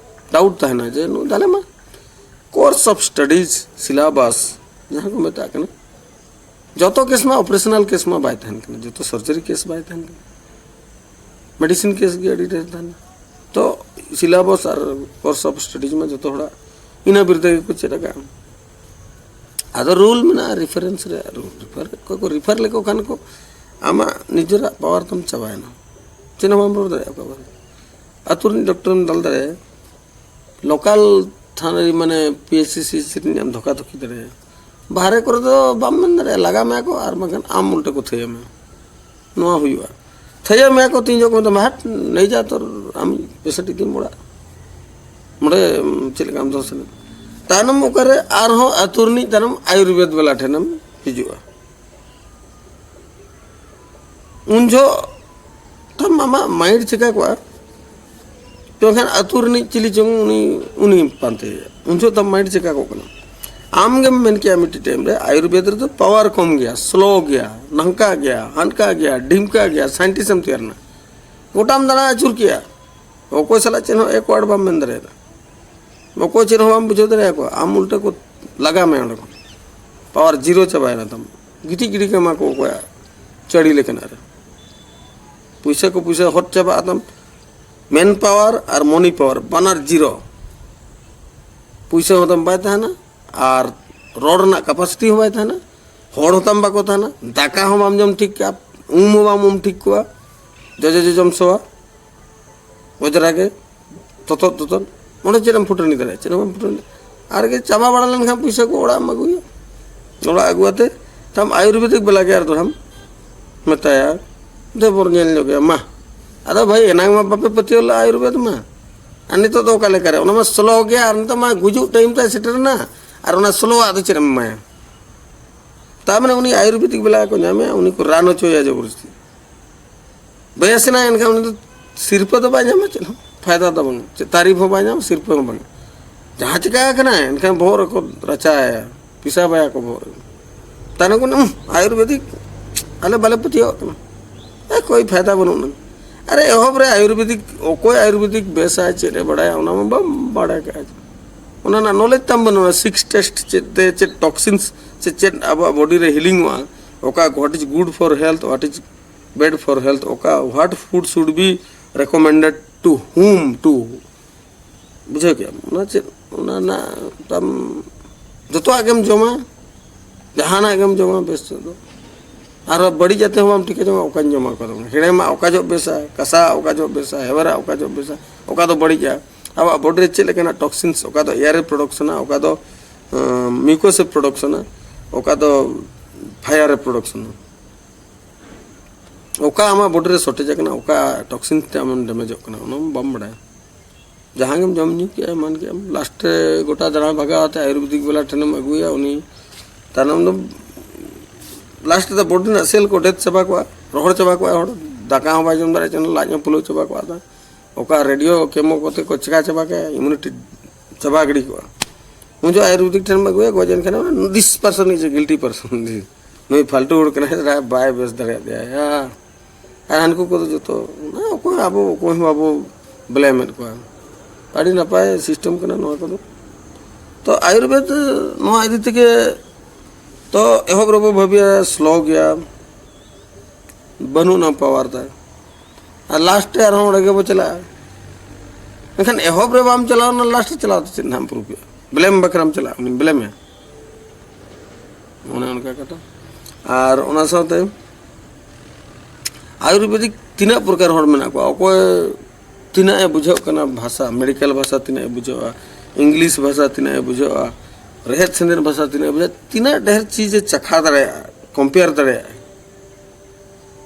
ᱰᱟᱣᱩᱴ ᱛᱟᱦᱮᱱᱟ ᱡᱮ ᱱᱩᱭ ᱫᱟᱞᱮ ᱢᱟ᱾ ᱠᱳᱨᱥ ᱚᱯᱷ ᱥᱴᱟᱰᱤᱡᱽ, ᱥᱤᱞᱟᱵᱟᱥ ᱡᱟᱦᱟᱸ ᱠᱚ ᱢᱮᱛᱟᱜ ᱠᱟᱱᱟ, ᱡᱚᱛᱚ ᱠᱮᱥ ᱢᱟ ᱚᱯᱟᱨᱮᱥᱚᱱᱟᱞ ᱠᱮᱥ ᱢᱟ ᱵᱟᱭ ᱛᱟᱦᱮᱱ ᱠᱟᱱᱟ, ᱡᱚᱛᱚ ᱥᱟᱨᱡᱟᱨᱤ ᱠᱮᱥ ᱵᱟᱭ ᱛᱟᱦᱮᱱ ᱠᱟᱱᱟ, ᱢᱮᱰᱤᱥᱤᱱ ᱠᱮᱥ ᱜᱮ ᱟᱹᱰᱤ ᱰᱷᱮᱨ ᱛᱟᱦᱮᱱᱟ᱾ ᱛᱚ syllabus R course of studies ᱢᱟ ᱡᱚᱛᱚ ᱦᱚᱲᱟᱜ ᱤᱱᱟᱹ ᱵᱤᱨᱫᱟᱹ ᱜᱮᱠᱚ ᱪᱮᱫ ᱟᱠᱟᱫᱼᱟ᱾ ᱟᱫᱚ ᱨᱩᱞ ᱢᱮᱱᱟᱜᱼᱟ, ᱨᱮᱯᱷᱟᱨᱮᱱᱥ ᱨᱮᱭᱟᱜ ᱨᱩᱞ᱾ ᱨᱮᱯᱷᱟᱨ ᱠᱚ ᱨᱮᱯᱷᱟᱨ ᱞᱮᱠᱚ ᱠᱷᱟᱱ ᱠᱚ, ᱟᱢᱟᱜ ᱱᱤᱡᱮᱨᱟᱜ ᱯᱟᱣᱟᱨ ᱛᱟᱢ ᱪᱟᱵᱟᱭᱮᱱᱟ, ᱪᱮᱫ ᱦᱚᱸ ᱵᱟᱢ ᱨᱚᱲ ᱫᱟᱲᱮᱭᱟᱜᱼᱟ ᱚᱠᱟ ᱵᱟᱨᱮ᱾ ᱟᱹᱛᱩ ᱨᱤᱱ ᱰᱚᱠᱴᱚᱨᱮᱢ ᱫᱟᱞ ᱫᱟᱲᱮᱭᱟᱭᱟ, ᱞᱳᱠᱟᱞ ᱛᱷᱟᱱᱟ ᱨᱮ, ᱢᱟᱱᱮ ᱯᱤ ᱮᱭᱤᱪ ᱥᱤ ᱨᱤᱱ ᱟᱢ ᱫᱷᱳᱠᱟ ᱫᱷᱳᱠᱤ ᱫᱟᱲᱮᱭᱟᱭᱟ᱾ ᱵᱟᱦᱨᱮ ᱠᱚᱨᱮ ᱫᱚ ᱵᱟᱢ ᱢᱮᱱ ᱫᱟᱲᱮᱭᱟᱜᱼᱟ, ᱞᱟᱜᱟ ᱢᱮᱭᱟ ᱠᱚ ᱟᱨ ᱵᱟᱝᱠᱷᱟᱱ ᱟᱢ ᱩᱞᱴᱟᱹ ᱠᱚ ᱛᱷᱟᱹᱭᱟᱹ ᱢᱮᱭᱟ᱾ ᱱᱚᱣᱟ ᱦᱩᱭᱩᱜᱼᱟ, ᱛᱷᱟᱹᱭᱟᱹ ᱢᱮᱭᱟ ᱠᱚ ᱛᱤᱱ ᱡᱚᱠᱷᱚᱱ ᱫᱚ ᱢᱟᱦᱟᱴ ᱱᱮᱭ ᱡᱟ ᱛᱚᱨ ᱟᱢ ᱯᱮᱥᱮᱱᱴ ᱤᱫᱤᱢ ᱚᱲᱟᱜ᱾ ᱱᱚᱰᱮ ᱪᱮᱫ ᱞᱮᱠᱟ ᱟᱢ ᱫᱚ ᱥᱮᱱ ᱛᱟᱭᱱᱚᱢ ᱚᱠᱟᱨᱮ ᱟᱨᱦᱚᱸ ᱟᱹᱛᱩ ᱨᱤᱱᱤᱡ ᱛᱟᱭᱱᱚᱢ ᱟᱭᱩᱨᱵᱮᱫ ᱵᱟᱞᱟ ᱴᱷᱮᱱᱮᱢ ᱦᱤᱡᱩᱜᱼᱟ᱾ ᱩᱱ ᱡᱚᱦᱚᱜ ᱛᱟᱢ ᱟᱢᱟᱜ ᱢᱟᱭᱤᱱᱰ ᱪᱤᱠᱟ ᱠᱚᱜᱼᱟ? ᱛᱚ ᱮᱱᱠᱷᱟᱱ ᱟᱹᱛᱩ ᱨᱤᱱᱤᱡ ᱪᱤᱞᱤ ᱪᱚᱝ ᱩᱱᱤ, ᱩᱱᱤ ᱯᱟᱱᱛᱮᱭᱟ᱾ ᱩᱱ ᱡᱚᱦᱚᱜ ᱛᱟᱢ ᱢᱟᱭᱤᱱᱰ ᱪᱤᱠᱟ ᱠᱚᱜ ᱠᱟᱱᱟ? ᱟᱢ ᱜᱮᱢ ᱢᱮᱱ ᱠᱮᱭᱟ ᱢᱤᱫᱴᱤᱡ ᱴᱟᱭᱤᱢ ᱨᱮ ᱟᱭᱩᱨᱵᱮᱫ ᱨᱮᱫᱚ ᱯᱟᱣᱟᱨ ᱠᱚᱢ ᱜᱮᱭᱟ, ᱥᱞᱳ ᱜᱮᱭᱟ, ᱱᱟᱝᱠᱟ ᱜᱮᱭᱟ, ᱦᱟᱱᱠᱟ ᱜᱮᱭᱟ, ᱰᱷᱤᱢᱠᱟ ᱜᱮᱭᱟ, ᱥᱟᱭᱮᱱᱴᱤᱥᱴ ᱮᱢ ᱛᱮᱭᱟᱨ ᱮᱱᱟ᱾ ᱜᱚᱴᱟᱢ ᱫᱟᱬᱟ ᱟᱹᱪᱩᱨ ᱠᱮᱜᱼᱟ, ᱚᱠᱚᱭ ᱥᱟᱞᱟᱜ ᱪᱮᱫ ᱦᱚᱸ ᱮᱠᱣᱟᱨᱰ ᱵᱟᱢ ᱢᱮᱱ ᱫᱟᱲᱮᱭᱟᱫᱟ, ᱚᱠᱚᱭ ᱪᱮᱫ ᱦᱚᱸ ᱵᱟᱢ ᱵᱩᱡᱷᱟᱹᱣ ᱫᱟᱲᱮᱭᱟᱠᱚᱣᱟ, ᱟᱢ ᱩᱞᱴᱟᱹ ᱠᱚ ᱞᱟᱜᱟ ᱢᱮᱭᱟ ᱚᱸᱰᱮ ᱠᱷᱚᱱ᱾ ᱯᱟᱣᱟᱨ ᱡᱤᱨᱳ ᱪᱟᱵᱟᱭᱮᱱᱟ ᱛᱟᱢ, ᱜᱤᱛᱤᱡ ᱜᱤᱰᱤ ᱠᱟᱢᱟ ᱠᱚ ᱚᱠᱚᱭᱟᱜ ᱪᱟᱹᱲᱤ ᱞᱮᱠᱟᱱᱟᱜ ᱨᱮ᱾ ᱯᱩᱭᱥᱟᱹ ᱠᱚ ᱯᱩᱭᱥᱟᱹ ᱦᱚᱫ ᱪᱟᱵᱟᱜᱼᱟ ᱛᱟᱢ᱾ ᱢᱮᱱ ᱯᱟᱣᱟᱨ ᱟᱨ ᱢᱚᱱᱤ ᱯᱟᱣᱟᱨ ᱵᱟᱱᱟᱨ ᱡᱤᱨᱳ᱾ ᱯᱩᱭᱥᱟᱹ ᱦᱚᱸ ᱛᱟᱢ ᱵᱟᱭ ᱛᱟᱦᱮᱱᱟ ᱟᱨ ᱨᱚᱲ ᱨᱮᱱᱟᱜ ᱠᱮᱯᱟᱥᱤᱴᱤ ᱦᱚᱸ ᱵᱟᱭ ᱛᱟᱦᱮᱱᱟ᱾ ᱦᱚᱲ ᱦᱚᱸ ᱛᱟᱢ ᱵᱟᱠᱚ ᱛᱟᱦᱮᱱᱟ, ᱫᱟᱠᱟ ᱦᱚᱸ ᱵᱟᱢ ᱡᱚᱢ ᱴᱷᱤᱠ ᱠᱟᱜᱼᱟ, ᱩᱢ ᱦᱚᱸ ᱵᱟᱢ ᱩᱢ ᱴᱷᱤᱠ ᱠᱚᱣᱟ, ᱡᱚᱡᱚ ᱡᱚᱡᱚᱢ ᱥᱚᱣᱟ, ᱚᱡᱽᱨᱟ ᱜᱮ ᱛᱚᱛᱚᱫ ᱛᱚᱛᱚᱫ᱾ ᱚᱸᱰᱮ ᱪᱮᱫ ᱮᱢ ᱯᱷᱩᱴᱟᱹᱱᱤ ᱫᱟᱲᱮᱭᱟᱜᱼᱟ? ᱪᱮᱫ ᱦᱚᱸ ᱵᱟᱢ ᱯᱷᱩᱴᱟᱹᱱᱤ᱾ ᱟᱨ ᱜᱮ ᱪᱟᱵᱟ ᱵᱟᱲᱟ ᱞᱮᱱᱠᱷᱟᱱ ᱯᱩᱭᱥᱟᱹ ᱠᱚ ᱚᱲᱟᱜ ᱮᱢ ᱟᱹᱜᱩᱭᱟ᱾ ᱚᱲᱟᱜ ᱟᱹᱜᱩ ᱠᱟᱛᱮ ᱛᱟᱢ ᱟᱭᱩᱨᱵᱮᱫᱤᱠ ᱵᱟᱞᱟ ᱜᱮ ᱟᱨ ᱫᱚᱲᱦᱟᱢ ᱢᱮᱛᱟᱭᱟ, "ᱫᱮᱵᱚᱨ ᱧᱮᱞ ᱧᱚᱜ ᱜᱮᱭᱟ, ᱢᱟ, ᱟᱫᱚ ᱵᱷᱟᱹᱭ, ᱮᱱᱟᱝ ᱢᱟ ᱵᱟᱯᱮ ᱯᱟᱹᱛᱭᱟᱹᱣ ᱞᱮᱫᱼᱟ ᱟᱭᱩᱨᱵᱮᱫ ᱢᱟ, ᱟᱨ ᱱᱤᱛᱚᱜ ᱫᱚ ᱚᱠᱟ ᱞᱮᱠᱟᱨᱮ? ᱚᱱᱟ ᱢᱟ ᱥᱞᱳ ᱜᱮᱭᱟ, ᱟᱨ ᱱᱤᱛᱚᱜ ᱢᱟ ᱜᱩᱡᱩᱜ ᱴᱟᱭᱤᱢ ᱛᱟᱭ ᱥᱮᱴᱮᱨ ᱮᱱᱟ, ᱟᱨ ᱚᱱᱟ ᱥᱞᱳᱣᱟᱜ ᱫᱚ ᱪᱮᱫ ᱮᱢ ᱮᱢᱟᱭᱟ? ᱛᱟᱨ ᱢᱟᱱᱮ ᱩᱱᱤ ᱟᱭᱩᱨᱵᱮᱫᱤᱠ ᱵᱟᱞᱟ ᱠᱚ ᱧᱟᱢᱮᱭᱟ, ᱩᱱᱤ ᱠᱚ ᱨᱟᱱ ᱦᱚᱪᱚᱭᱟ ᱡᱚᱵᱚᱨᱫᱚᱥᱛᱤ᱾ ᱵᱮᱥ ᱮᱱᱟ, ᱮᱱᱠᱷᱟᱱ ᱩᱱᱤ ᱫᱚ ᱥᱤᱨᱯᱟᱹ ᱫᱚ ᱵᱟᱭ ᱧᱟᱢᱟ, ᱪᱮᱫ ᱦᱚᱸ ᱯᱷᱟᱭᱫᱟ ᱫᱚ ᱵᱟᱹᱱᱩᱜ, ᱪᱮᱫ ᱛᱟᱨᱤᱯ ᱦᱚᱸ ᱵᱟᱭ ᱧᱟᱢᱟ, ᱥᱤᱨᱯᱟᱹ ᱦᱚᱸ ᱵᱟᱹᱱᱩᱜ᱾ ᱡᱟᱦᱟᱸ ᱪᱤᱠᱟ ᱟᱠᱟᱱᱟᱭ, ᱮᱱᱠᱷᱟᱱ ᱵᱚᱦᱚᱜ ᱨᱮᱠᱚ ᱨᱟᱪᱟᱭᱟ, ᱯᱤᱥᱟᱵᱟᱭᱟ ᱠᱚ ᱵᱚᱦᱚᱜ ᱨᱮ᱾ ᱛᱟᱭᱱᱚᱢ ᱠᱚ, "ᱩᱸᱦ, ᱟᱭᱩᱨᱵᱮᱫᱤᱠ, ᱟᱞᱮ ᱵᱟᱞᱮ ᱯᱟᱹᱛᱭᱟᱹᱣᱟᱜ ᱠᱟᱱᱟ, ᱮ, ᱠᱳᱭ ᱯᱷᱟᱭᱫᱟ ᱵᱟᱹᱱᱩᱜ ᱟᱱᱟᱝ᱾" ᱟᱨᱮ, ᱮᱦᱚᱵ ᱨᱮ ᱟᱭᱩᱨᱵᱮᱫᱤᱠ, ᱚᱠᱚᱭ ᱟᱭᱩᱨᱵᱮᱫᱤᱠ ᱵᱮᱥᱟ, ᱪᱮᱫ ᱮ ᱵᱟᱲᱟᱭᱟ, ᱚᱱᱟ ᱢᱟ ᱵᱟᱢ ᱵᱟᱲᱟᱭ ᱠᱟᱜᱼᱟ᱾ ᱚᱱᱟ ᱨᱮᱱᱟᱜ ᱱᱚᱞᱮᱡᱽ ᱛᱟᱢ ᱵᱟᱹᱱᱩᱜᱼᱟ, ᱥᱤᱠᱥ ᱴᱮᱥᱴ ᱪᱮᱫ ᱛᱮ, ᱪᱮᱫ ᱴᱚᱠᱥᱤᱱᱥ ᱥᱮ ᱪᱮᱫ ᱟᱵᱚᱣᱟᱜ ᱵᱚᱰᱤ ᱨᱮ ᱦᱤᱞᱤᱝᱚᱜᱼᱟ, ᱚᱠᱟ, what is good for health, what is bad for health, ᱚᱠᱟ, what food should be recommended to whom, to, ᱵᱩᱡᱷᱟᱹᱣ ᱠᱮᱜᱼᱟᱢ? ᱚᱱᱟ ᱪᱮᱫ, ᱚᱱᱟ ᱨᱮᱱᱟᱜ ᱛᱟᱢ, ᱡᱚᱛᱚᱣᱟᱜ ᱜᱮᱢ ᱡᱚᱢᱟ, ᱡᱟᱦᱟᱱᱟᱜ ᱜᱮᱢ ᱡᱚᱢᱟ ᱵᱮᱥ ᱛᱮᱫᱚ, ᱟᱨ ᱵᱟᱹᱲᱤᱡ ᱟᱛᱮ ᱦᱚᱸ ᱵᱟᱢ ᱴᱷᱤᱠᱟᱹ ᱡᱚᱝᱟ ᱚᱠᱟᱧ ᱡᱚᱢᱟ, ᱚᱠᱟ ᱫᱚ ᱵᱟᱝ᱾ ᱦᱮᱲᱮᱢᱟᱜ ᱚᱠᱟ ᱡᱚᱜ ᱵᱮᱥᱟ, ᱠᱟᱥᱟᱣᱟᱜ ᱚᱠᱟ ᱡᱚᱜ ᱵᱮᱥᱟ, ᱦᱮᱣᱮᱨᱟᱜ ᱚᱠᱟ ᱡᱚᱜ ᱵᱮᱥᱟ, ᱚᱠᱟ ᱫᱚ ᱵᱟᱹᱲᱤᱡᱼᱟ᱾ ᱟᱵᱚᱣᱟᱜ ᱵᱚᱰᱤ ᱨᱮ ᱪᱮᱫ ᱞᱮᱠᱟᱱᱟᱜ ᱴᱚᱠᱥᱤᱱᱥ, ᱚᱠᱟ ᱫᱚ ᱮᱭᱟᱨ ᱮ ᱯᱨᱚᱰᱟᱠᱥᱚᱱᱟ, ᱚᱠᱟ ᱫᱚ ᱢᱤᱭᱩᱠᱚᱥ ᱮ ᱯᱨᱚᱰᱟᱠᱥᱚᱱᱟ, ᱚᱠᱟ ᱫᱚ ᱯᱷᱟᱭᱟᱨ ᱮ ᱯᱨᱚᱰᱟᱠᱥᱚᱱᱟ, ᱚᱠᱟ ᱟᱢᱟᱜ ᱵᱚᱰᱤ ᱨᱮ ᱥᱚᱴᱮᱡ ᱟᱠᱟᱱᱟ, ᱚᱠᱟ ᱴᱚᱠᱥᱤᱱ ᱛᱮ ᱟᱢᱮᱢ ᱰᱮᱢᱮᱡᱚᱜ ᱠᱟᱱᱟ, ᱚᱱᱟ ᱢᱟ ᱵᱟᱢ ᱵᱟᱲᱟᱭᱟ᱾ ᱡᱟᱦᱟᱸ ᱜᱮᱢ ᱡᱚᱢ ᱧᱩ ᱠᱮᱜᱼᱟ, ᱮᱢᱟᱱ ᱠᱮᱜᱼᱟᱢ, ᱞᱟᱥᱴ ᱨᱮ ᱜᱚᱴᱟ ᱫᱟᱬᱟ ᱵᱷᱟᱜᱟᱣ ᱟᱛᱮ ᱟᱭᱩᱨᱵᱮᱫᱤᱠ ᱵᱟᱞᱟ ᱴᱷᱮᱱᱮᱢ ᱟᱹᱜᱩᱭᱟ, ᱩᱱᱤ ᱛᱟᱭᱱᱚᱢ ᱫᱚ ᱞᱟᱥᱴ ᱨᱮᱫᱚ ᱵᱚᱰᱤ ᱨᱮᱱᱟᱜ ᱥᱮᱞ ᱠᱚ ᱰᱮᱛᱷ ᱪᱟᱵᱟ ᱠᱚᱜᱼᱟ, ᱨᱚᱦᱚᱲ ᱪᱟᱵᱟ ᱠᱚᱜᱼᱟ, ᱦᱚᱲ ᱫᱟᱠᱟ ᱦᱚᱸ ᱵᱟᱭ ᱡᱚᱢ ᱫᱟᱲᱮᱭᱟᱜ ᱠᱟᱱᱟ, ᱞᱟᱡ ᱦᱚᱸ ᱯᱷᱩᱞᱟᱹᱣ ᱪᱟᱵᱟ ᱠᱚᱜᱼᱟ᱾ ᱚᱠᱟ ᱨᱮᱰᱤᱭᱳ ᱠᱮᱢᱳ ᱠᱚᱛᱮ ᱠᱚ ᱪᱮᱠᱟ ᱪᱟᱵᱟ ᱠᱟᱭᱟ, ᱤᱢᱤᱭᱩᱱᱤᱴᱤ ᱪᱟᱵᱟ ᱜᱤᱰᱤ ᱠᱚᱜᱼᱟ᱾ ᱩᱱ ᱡᱚᱠᱷᱚᱱ ᱟᱭᱩᱨᱵᱮᱫᱤᱠ ᱴᱷᱮᱱ ᱮᱢ ᱟᱹᱜᱩᱭᱟ, ᱜᱚᱡ ᱮᱱ ᱠᱷᱟᱱ, ᱫᱤᱥ ᱯᱟᱨᱥᱚᱱ ᱤᱡ ᱮ ᱜᱤᱞᱴᱤ ᱯᱟᱨᱥᱚᱱ᱾ ᱱᱩᱭ ᱯᱷᱟᱞᱛᱩ ᱦᱚᱲ ᱠᱟᱱᱟᱭ, ᱵᱟᱭ ᱵᱮᱥ ᱫᱟᱲᱮᱭᱟᱜ ᱫᱮᱭᱟ᱾ ᱟᱨ ᱦᱟᱱᱠᱩ ᱠᱚᱫᱚ ᱡᱚᱛᱚ, ᱚᱱᱟ ᱚᱠᱚᱭ ᱟᱵᱚ ᱚᱠᱚᱭ ᱦᱚᱸ ᱵᱟᱵᱚ ᱵᱞᱮᱢᱮᱫ ᱠᱚᱣᱟ᱾ ᱟᱹᱰᱤ ᱱᱟᱯᱟᱭ ᱥᱤᱥᱴᱮᱢ ᱠᱟᱱᱟ ᱱᱚᱣᱟ ᱠᱚᱫᱚ᱾ ᱛᱚ ᱟᱭᱩᱨᱵᱮᱫ ᱱᱚᱣᱟ ᱤᱫᱤ ᱛᱮᱜᱮ, ᱛᱚ ᱮᱦᱚᱵ ᱨᱮᱵᱚ ᱵᱷᱟᱹᱵᱤᱭᱟ ᱥᱞᱳ ᱜᱮᱭᱟ, ᱵᱟᱹᱱᱩᱜ ᱱᱟ ᱯᱟᱣᱟᱨ ᱛᱟᱭ, ᱟᱨ ᱞᱟᱥᱴ ᱨᱮ ᱟᱨᱦᱚᱸ ᱚᱸᱰᱮ ᱜᱮᱵᱚ ᱪᱟᱞᱟᱜᱼᱟ᱾ ᱢᱮᱱᱠᱷᱟᱱ ᱮᱦᱚᱵ ᱨᱮ ᱵᱟᱢ ᱪᱟᱞᱟᱣ ᱮᱱᱟ, ᱞᱟᱥᱴ ᱨᱮ ᱪᱟᱞᱟᱣ ᱛᱮ ᱪᱮᱫ ᱱᱟᱦᱟᱜ ᱮᱢ ᱯᱨᱩᱯᱷ ᱮᱜᱼᱟ? ᱵᱞᱮᱢ ᱵᱟᱠᱷᱨᱟᱢ ᱪᱟᱞᱟᱜᱼᱟ, ᱩᱱᱤᱢ ᱵᱞᱮᱢᱮᱭᱟ᱾ ᱚᱱᱮ ᱚᱱᱠᱟ ᱠᱟᱛᱷᱟ᱾ ᱟᱨ ᱚᱱᱟ ᱥᱟᱶᱛᱮ ᱟᱭᱩᱨᱵᱮᱫᱤᱠ ᱛᱤᱱᱟᱹᱜ ᱯᱨᱚᱠᱟᱨ ᱦᱚᱲ ᱢᱮᱱᱟᱜ ᱠᱚᱣᱟ, ᱚᱠᱚᱭ ᱛᱤᱱᱟᱹᱜ ᱮ ᱵᱩᱡᱷᱟᱹᱜ ᱠᱟᱱᱟ ᱵᱷᱟᱥᱟ, ᱢᱮᱰᱤᱠᱮᱞ ᱵᱷᱟᱥᱟ ᱛᱤᱱᱟᱹᱜ ᱮ ᱵᱩᱡᱷᱟᱹᱜᱼᱟ, ᱤᱝᱞᱤᱥ ᱵᱷᱟᱥᱟ ᱛᱤᱱᱟᱹᱜ ᱮ ᱵᱩᱡᱷᱟᱹᱜᱼᱟ, ᱨᱮᱦᱮᱫ ᱥᱮᱸᱫᱮᱫ ᱵᱷᱟᱥᱟ ᱛᱤᱱᱟᱹᱜ ᱮ ᱵᱩᱡᱷᱟᱹᱜᱼᱟ, ᱛᱤᱱᱟᱹᱜ ᱰᱷᱮᱨ ᱪᱤᱡᱽ ᱮ ᱪᱟᱠᱷᱟ ᱫᱟᱲᱮᱭᱟᱜᱼᱟ, ᱠᱚᱢᱯᱮᱭᱟᱨ ᱫᱟᱲᱮᱭᱟᱜᱼᱟ᱾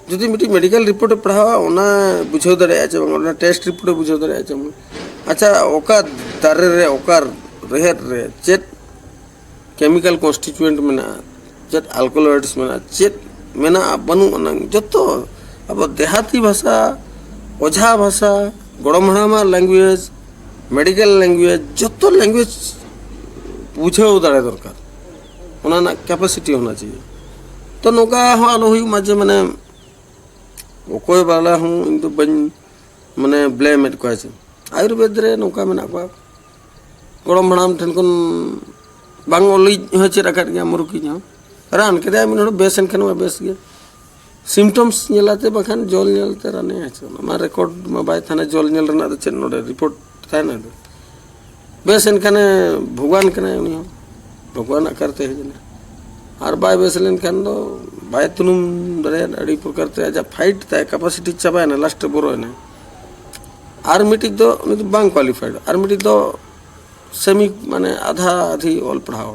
ᱡᱩᱫᱤ ᱢᱤᱫᱴᱤᱡ ᱢᱮᱰᱤᱠᱮᱞ ᱨᱤᱯᱳᱨᱴ ᱮ ᱯᱟᱲᱦᱟᱣᱟ, ᱚᱱᱟ ᱵᱩᱡᱷᱟᱹᱣ ᱫᱟᱲᱮᱭᱟᱜᱼᱟ ᱪᱮ ᱵᱟᱝ, ᱚᱱᱟ ᱴᱮᱥᱴ ᱨᱤᱯᱳᱨᱴ ᱮ ᱵᱩᱡᱷᱟᱹᱣ ᱫᱟᱲᱮᱭᱟᱜᱼᱟ ᱪᱮ ᱵᱟᱝ? ᱟᱪᱪᱷᱟ, ᱚᱠᱟ ᱫᱟᱨᱮ ᱨᱮ, ᱚᱠᱟ ᱨᱮᱦᱮᱫ ᱨᱮ ᱪᱮᱫ ᱠᱮᱢᱤᱠᱮᱞ ᱠᱚᱱᱥᱴᱤᱴᱩᱭᱮᱱᱴ ᱢᱮᱱᱟᱜᱼᱟ, ᱪᱮᱫ ᱟᱞᱠᱳᱞᱚᱭᱰᱥ ᱢᱮᱱᱟᱜᱼᱟ, ᱪᱮᱫ ᱢᱮᱱᱟᱜᱼᱟ ᱵᱟᱹᱱᱩᱜ ᱟᱱᱟᱝ, ᱡᱚᱛᱚ ᱟᱵᱚ ᱫᱮᱦᱟᱛᱤ ᱵᱷᱟᱥᱟ, ᱚᱡᱷᱟ ᱵᱷᱟᱥᱟ, ᱜᱚᱲᱚᱢ ᱦᱟᱲᱟᱢᱟᱜ ᱞᱮᱝᱜᱩᱭᱮᱡᱽ, ᱢᱮᱰᱤᱠᱮᱞ ᱞᱮᱝᱜᱩᱭᱮᱡᱽ, ᱡᱚᱛᱚ ᱞᱮᱝᱜᱩᱭᱮᱡᱽ ᱵᱩᱡᱷᱟᱹᱣ ᱫᱟᱲᱮ ᱫᱚᱨᱠᱟᱨ᱾ ᱚᱱᱟ ᱨᱮᱱᱟᱜ ᱠᱮᱯᱟᱥᱤᱴᱤ ᱦᱚᱸ ᱚᱱᱟ ᱪᱟᱦᱤᱭᱮ᱾ ᱛᱚ ᱱᱚᱝᱠᱟ ᱦᱚᱸ ᱟᱞᱚ ᱦᱩᱭᱩᱜ ᱢᱟ ᱡᱮ ᱢᱟᱱᱮ ᱚᱠᱚᱭ ᱵᱟᱞᱟ ᱦᱚᱸ ᱤᱧ ᱫᱚ ᱵᱟᱹᱧ ᱢᱟᱱᱮ ᱵᱞᱮᱢᱮᱫ ᱠᱚᱣᱟ ᱪᱮ᱾ ᱟᱭᱩᱨᱵᱮᱫ ᱨᱮ ᱱᱚᱝᱠᱟ ᱢᱮᱱᱟᱜ ᱠᱚᱣᱟ, ᱜᱚᱲᱚᱢ ᱦᱟᱲᱟᱢ ᱴᱷᱮᱱ ᱠᱷᱚᱱ ᱵᱟᱝ ᱚᱞᱤᱡ ᱦᱚᱸ ᱪᱮᱫ ᱟᱠᱟᱫ ᱜᱮᱭᱟ, ᱢᱩᱨᱩᱠᱤᱡ ᱦᱚᱸ᱾ ᱨᱟᱱ ᱠᱮᱫᱟᱭ ᱢᱤᱫ ᱦᱚᱲ, ᱵᱮᱥ ᱮᱱ ᱠᱷᱟᱱ ᱢᱟ ᱵᱮᱥ ᱜᱮ᱾ ᱥᱤᱢᱴᱚᱢᱥ ᱧᱮᱞᱟᱛᱮ ᱵᱟᱠᱷᱟᱱ ᱡᱚᱞ ᱧᱮᱞᱛᱮ ᱨᱟᱱᱮ ᱦᱮᱸ ᱪᱮ᱾ ᱚᱱᱟ ᱢᱟ ᱨᱮᱠᱚᱨᱰ ᱢᱟ ᱵᱟᱭ ᱛᱟᱦᱮᱱᱟ, ᱡᱚᱞ ᱧᱮᱞ ᱨᱮᱱᱟᱜ ᱫᱚ ᱪᱮᱫ ᱱᱚᱰᱮ ᱨᱤᱯᱳᱨᱴ ᱛᱟᱦᱮᱱᱟ? ᱫᱚ ᱵᱮᱥ ᱮᱱ ᱠᱷᱟᱱᱮ ᱵᱷᱚᱜᱽᱣᱟᱱ ᱠᱟᱱᱟᱭ ᱩᱱᱤ ᱦᱚᱸ, ᱵᱷᱚᱜᱽᱣᱟᱱᱟᱜ ᱠᱟᱨᱛᱮ ᱦᱮᱡ ᱮᱱᱟ᱾ ᱟᱨ ᱵᱟᱭ ᱵᱮᱥ ᱞᱮᱱᱠᱷᱟᱱ ᱫᱚ ᱵᱟᱭ ᱛᱩᱱᱩᱢ ᱫᱟᱲᱮᱭᱟᱜᱼᱟ, ᱟᱹᱰᱤ ᱯᱨᱚᱠᱟᱨ ᱛᱮ ᱟᱡᱟᱜ ᱯᱷᱟᱭᱤᱴ ᱛᱟᱭ, ᱠᱮᱯᱟᱥᱤᱴᱤ ᱪᱟᱵᱟᱭᱮᱱᱟ, ᱞᱟᱥᱴ ᱨᱮ ᱵᱚᱨᱚᱭᱮᱱᱟ᱾ ᱟᱨ ᱢᱤᱫᱴᱤᱡ ᱫᱚ ᱩᱱᱤ ᱫᱚ ᱵᱟᱝ ᱠᱣᱟᱞᱤᱯᱷᱟᱭᱤᱰ, ᱟᱨ ᱢᱤᱫᱴᱤᱡ ᱫᱚ ᱥᱮᱢᱤ ᱢᱟᱱᱮ ᱟᱫᱷᱟ ᱟᱫᱷᱤ ᱚᱞ ᱯᱟᱲᱦᱟᱣ᱾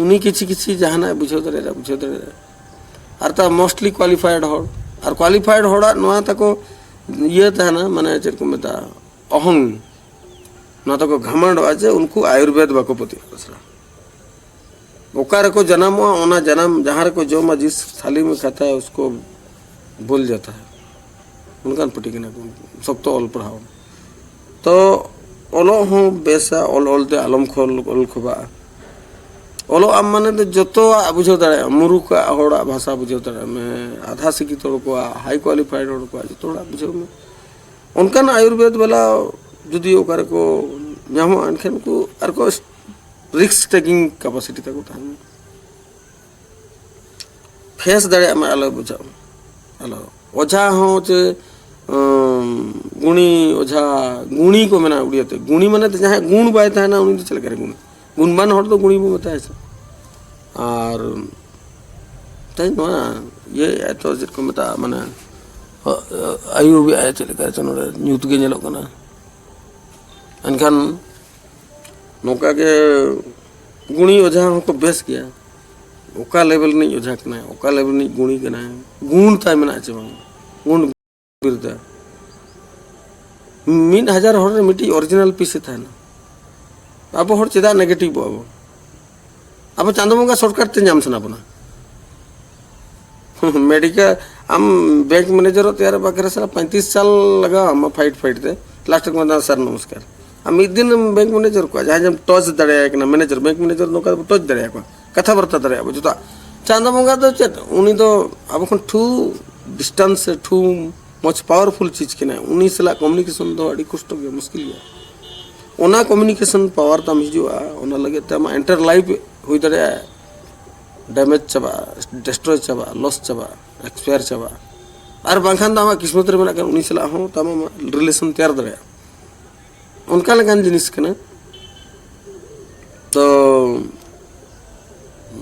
ᱩᱱᱤ ᱠᱤᱪᱷᱤ ᱠᱤᱪᱷᱤ ᱡᱟᱦᱟᱱᱟᱜ ᱮ ᱵᱩᱡᱷᱟᱹᱣ ᱫᱟᱲᱮᱭᱟᱜᱼᱟ, ᱵᱩᱡᱷᱟᱹᱣ ᱫᱟᱲᱮᱭᱟᱜᱼᱟ᱾ ᱟᱨ ᱛᱟ ᱢᱳᱥᱴᱞᱤ ᱠᱣᱟᱞᱤᱯᱷᱟᱭᱤᱰ ᱦᱚᱲ, ᱟᱨ ᱠᱣᱟᱞᱤᱯᱷᱟᱭᱤᱰ ᱦᱚᱲᱟᱜ ᱱᱚᱣᱟ ᱛᱟᱠᱚ ᱤᱭᱟᱹ ᱛᱟᱦᱮᱱᱟ, ᱢᱟᱱᱮ ᱪᱮᱫ ᱠᱚ ᱢᱮᱛᱟᱜᱼᱟ, ᱚᱦᱚᱝ, ᱱᱚᱣᱟ ᱛᱟᱠᱚ ᱜᱷᱟᱢᱟᱱᱰᱚᱜᱼᱟ ᱡᱮ ᱩᱱᱠᱩ ᱟᱭᱩᱨᱵᱮᱫ ᱵᱟᱠᱚ ᱯᱟᱹᱛᱭᱟᱹᱜᱼᱟ᱾ ᱚᱠᱟ ᱨᱮᱠᱚ ᱡᱟᱱᱟᱢᱚᱜᱼᱟ, ᱚᱱᱟ ᱡᱟᱱᱟᱢ ᱡᱟᱦᱟᱸ ᱨᱮᱠᱚ ᱡᱚᱢᱟ, ᱡᱤᱥ ᱛᱷᱟᱞᱤ ᱢᱮ ᱠᱷᱟᱛᱟ ᱦᱟᱭ, ᱩᱥᱠᱳ ᱵᱷᱩᱞ ᱡᱟᱛᱟ ᱦᱟᱭ᱾ ᱚᱱᱠᱟᱱ ᱯᱟᱹᱴᱤ ᱠᱟᱱᱟ ᱠᱚ, ᱥᱚᱠᱛᱚ ᱚᱞ ᱯᱟᱲᱦᱟᱣ᱾ ᱛᱚ ᱚᱞᱚᱜ ᱦᱚᱸ ᱵᱮᱥᱟ, ᱚᱞ ᱚᱞᱛᱮ ᱟᱞᱚᱢ ᱠᱷᱚᱞ ᱚᱞ ᱠᱷᱚᱵᱟᱜᱼᱟ᱾ ᱚᱞᱚᱜ ᱟᱢ ᱢᱟᱱᱮ ᱫᱚ ᱡᱚᱛᱚᱣᱟᱜ ᱵᱩᱡᱷᱟᱹᱣ ᱫᱟᱲᱮᱭᱟᱜᱼᱟ, ᱢᱩᱨᱩᱠᱟᱜ ᱦᱚᱲᱟᱜ ᱵᱷᱟᱥᱟ ᱵᱩᱡᱷᱟᱹᱣ ᱫᱟᱲᱮᱭᱟᱜ ᱢᱮ, ᱟᱫᱷᱟ ᱥᱤᱠᱷᱤᱛ ᱦᱚᱲ ᱠᱚᱣᱟᱜ, ᱦᱟᱭ ᱠᱣᱟᱞᱤᱯᱷᱟᱭᱤᱰ ᱦᱚᱲ ᱠᱚᱣᱟᱜ, ᱡᱚᱛᱚ ᱦᱚᱲᱟᱜ ᱵᱩᱡᱷᱟᱹᱣ ᱢᱮ᱾ ᱚᱱᱠᱟᱱ ᱟᱭᱩᱨᱵᱮᱫ ᱵᱟᱞᱟ ᱡᱩᱫᱤ ᱚᱠᱟ ᱨᱮᱠᱚ ᱧᱟᱢᱚᱜᱼᱟ, ᱮᱱᱠᱷᱟᱱ ᱩᱱᱠᱩ ᱟᱨᱠᱚ ᱨᱤᱥᱠ ᱴᱮᱠᱤᱝ ᱠᱮᱯᱟᱥᱤᱴᱤ ᱛᱟᱠᱚ ᱛᱟᱦᱮᱱ ᱢᱟ, ᱯᱷᱮᱥ ᱫᱟᱲᱮᱭᱟᱜ ᱢᱟ, ᱟᱞᱚ ᱵᱩᱡᱷᱟᱹᱜ ᱢᱟ, ᱟᱞᱚ᱾ ᱚᱡᱷᱟ ᱦᱚᱸ ᱪᱮ ᱩᱸ, ᱜᱩᱬᱤ ᱚᱡᱷᱟ, ᱜᱩᱬᱤ ᱠᱚ ᱢᱮᱱᱟ ᱩᱲᱤᱭᱟᱹ ᱛᱮ᱾ ᱜᱩᱬᱤ ᱢᱟᱱᱮ ᱫᱚ ᱡᱟᱦᱟᱸᱭ ᱜᱩᱬ ᱵᱟᱭ ᱛᱟᱦᱮᱱᱟ, ᱩᱱᱤ ᱫᱚ ᱪᱮᱫ ᱞᱮᱠᱟᱨᱮ ᱜᱩᱬᱤ? ᱜᱩᱱᱢᱟᱱ ᱦᱚᱲ ᱫᱚ ᱜᱩᱬᱤ ᱵᱚ ᱢᱮᱛᱟᱭᱟ ᱥᱮ᱾ ᱟᱨ ᱛᱮᱦᱮᱧ ᱱᱚᱣᱟ ᱤᱭᱟᱹ ᱮᱛᱚ ᱪᱮᱫ ᱠᱚ ᱢᱮᱛᱟᱜᱼᱟ, ᱢᱟᱱᱮ ᱟᱹᱭᱩᱵ ᱮᱫᱟᱭ ᱪᱮᱫ ᱞᱮᱠᱟ ᱪᱚ, ᱱᱚᱰᱮ ᱧᱩᱛ ᱜᱮ ᱧᱮᱞᱚᱜ ᱠᱟᱱᱟ᱾ ᱮᱱᱠᱷᱟᱱ ᱱᱚᱝᱠᱟ ᱜᱮ ᱜᱩᱬᱤ ᱚᱡᱷᱟ ᱦᱚᱸᱠᱚ ᱵᱮᱥ ᱜᱮᱭᱟ᱾ ᱚᱠᱟ ᱞᱮᱵᱮᱞ ᱨᱤᱱᱤᱡ ᱚᱡᱷᱟ ᱠᱟᱱᱟᱭ, ᱚᱠᱟ ᱞᱮᱵᱮᱞ ᱨᱤᱱᱤᱡ ᱜᱩᱱᱤ ᱠᱟᱱᱟᱭ, ᱜᱩᱱ ᱛᱟᱭ ᱢᱮᱱᱟᱜᱼᱟ ᱪᱮ ᱵᱟᱝ, ᱜᱩᱱ ᱵᱤᱨᱫᱟ᱾ ᱢᱤᱫ ᱦᱟᱡᱟᱨ ᱦᱚᱲ ᱨᱮ ᱢᱤᱫᱴᱤᱡ ᱚᱨᱤᱡᱤᱱᱟᱞ ᱯᱤᱥ ᱮ ᱛᱟᱦᱮᱱᱟ᱾ ᱟᱵᱚ ᱦᱚᱲ ᱪᱮᱫᱟᱜ ᱱᱮᱜᱮᱴᱤᱵᱷᱚᱜ ᱟᱵᱚ? ᱟᱵᱚ ᱪᱟᱸᱫᱚ ᱵᱚᱸᱜᱟ ᱥᱚᱨᱴᱠᱟᱴ ᱛᱮ ᱧᱟᱢ ᱥᱟᱱᱟ ᱵᱚᱱᱟ᱾ ᱢᱮᱰᱤᱠᱮᱞ, ᱟᱢ ᱵᱮᱝᱠ ᱢᱮᱱᱮᱡᱟᱨᱚᱜ ᱛᱮᱭᱟᱨ ᱵᱟᱠᱷᱨᱟ ᱥᱟᱞᱟ ᱯᱚᱸᱭᱛᱨᱤᱥ ᱥᱟᱞ ᱞᱟᱜᱟᱣ ᱟᱢᱟ ᱯᱷᱟᱭᱤᱴ ᱯᱷᱟᱭᱤᱴ ᱛᱮ, ᱞᱟᱥᱴ ᱨᱮ ᱢᱮᱱᱫᱟ, "ᱥᱟᱨ ᱱᱚᱢᱚᱥᱠᱟᱨ᱾" ᱟᱢ ᱢᱤᱫ ᱫᱤᱱ ᱵᱮᱝᱠ ᱢᱮᱱᱮᱡᱟᱨ ᱠᱚᱣᱟ, ᱡᱟᱦᱟᱸᱭ ᱡᱮᱢ ᱴᱚᱪ ᱫᱟᱲᱮᱭᱟᱭ ᱠᱟᱱᱟ, ᱢᱮᱱᱮᱡᱟᱨ, ᱵᱮᱝᱠ ᱢᱮᱱᱮᱡᱟᱨ ᱱᱚᱝᱠᱟ ᱫᱚ ᱴᱚᱪ ᱫᱟᱲᱮᱭᱟᱠᱚᱣᱟ, ᱠᱟᱛᱷᱟ ᱵᱟᱨᱛᱟ ᱫᱟᱲᱮᱭᱟᱜᱼᱟ ᱵᱚ ᱡᱚᱛᱚᱣᱟᱜ᱾ ᱪᱟᱸᱫᱚ ᱵᱚᱸᱜᱟ ᱫᱚ ᱪᱮᱫ, ᱩᱱᱤ ᱫᱚ ᱟᱵᱚ ᱠᱷᱚᱱ ᱴᱷᱩ ᱰᱤᱥᱴᱟᱱᱥ ᱨᱮ ᱴᱷᱩ ᱢᱚᱡᱽ ᱯᱟᱣᱟᱨᱯᱷᱩᱞ ᱪᱤᱡᱽ ᱠᱟᱱᱟᱭ, ᱩᱱᱤ ᱥᱟᱞᱟᱜ ᱠᱚᱢᱤᱭᱩᱱᱤᱠᱮᱥᱚᱱ ᱫᱚ ᱟᱹᱰᱤ ᱠᱚᱥᱴᱚ ᱜᱮᱭᱟ, ᱢᱩᱥᱠᱤᱞ ᱜᱮᱭᱟ᱾ ᱚᱱᱟ ᱠᱚᱢᱤᱭᱩᱱᱤᱠᱮᱥᱚᱱ ᱯᱟᱣᱟᱨ ᱛᱟᱢ ᱦᱤᱡᱩᱜᱼᱟ, ᱚᱱᱟ ᱞᱟᱹᱜᱤᱫ ᱛᱮ ᱟᱢᱟᱜ ᱮᱱᱴᱟᱨ ᱞᱟᱭᱤᱯᱷ ᱦᱩᱭ ᱫᱟᱲᱮᱭᱟᱜᱼᱟ ᱰᱮᱢᱮᱡᱽ ᱪᱟᱵᱟᱜᱼᱟ, ᱰᱮᱥᱴᱨᱚᱭ ᱪᱟᱵᱟᱜᱼᱟ, ᱞᱚᱥ ᱪᱟᱵᱟᱜᱼᱟ, ᱮᱠᱥᱯᱟᱭᱟᱨ ᱪᱟᱵᱟᱜᱼᱟ᱾ ᱟᱨ ᱵᱟᱝᱠᱷᱟᱱ ᱫᱚ ᱟᱢᱟᱜ ᱠᱤᱥᱢᱚᱛ ᱨᱮ ᱢᱮᱱᱟᱜ ᱠᱷᱟᱱ ᱩᱱᱤ ᱥᱟᱞᱟᱜ ᱦᱚᱸ ᱛᱟᱢ ᱟᱢᱟᱜ ᱨᱤᱞᱮᱥᱚᱱ ᱛᱮᱭᱟᱨ ᱫᱟᱲᱮᱭᱟᱜᱼᱟ᱾ ᱚᱱᱠᱟ ᱞᱮᱠᱟᱱ ᱡᱤᱱᱤᱥ ᱠᱟᱱᱟ᱾ ᱛᱚ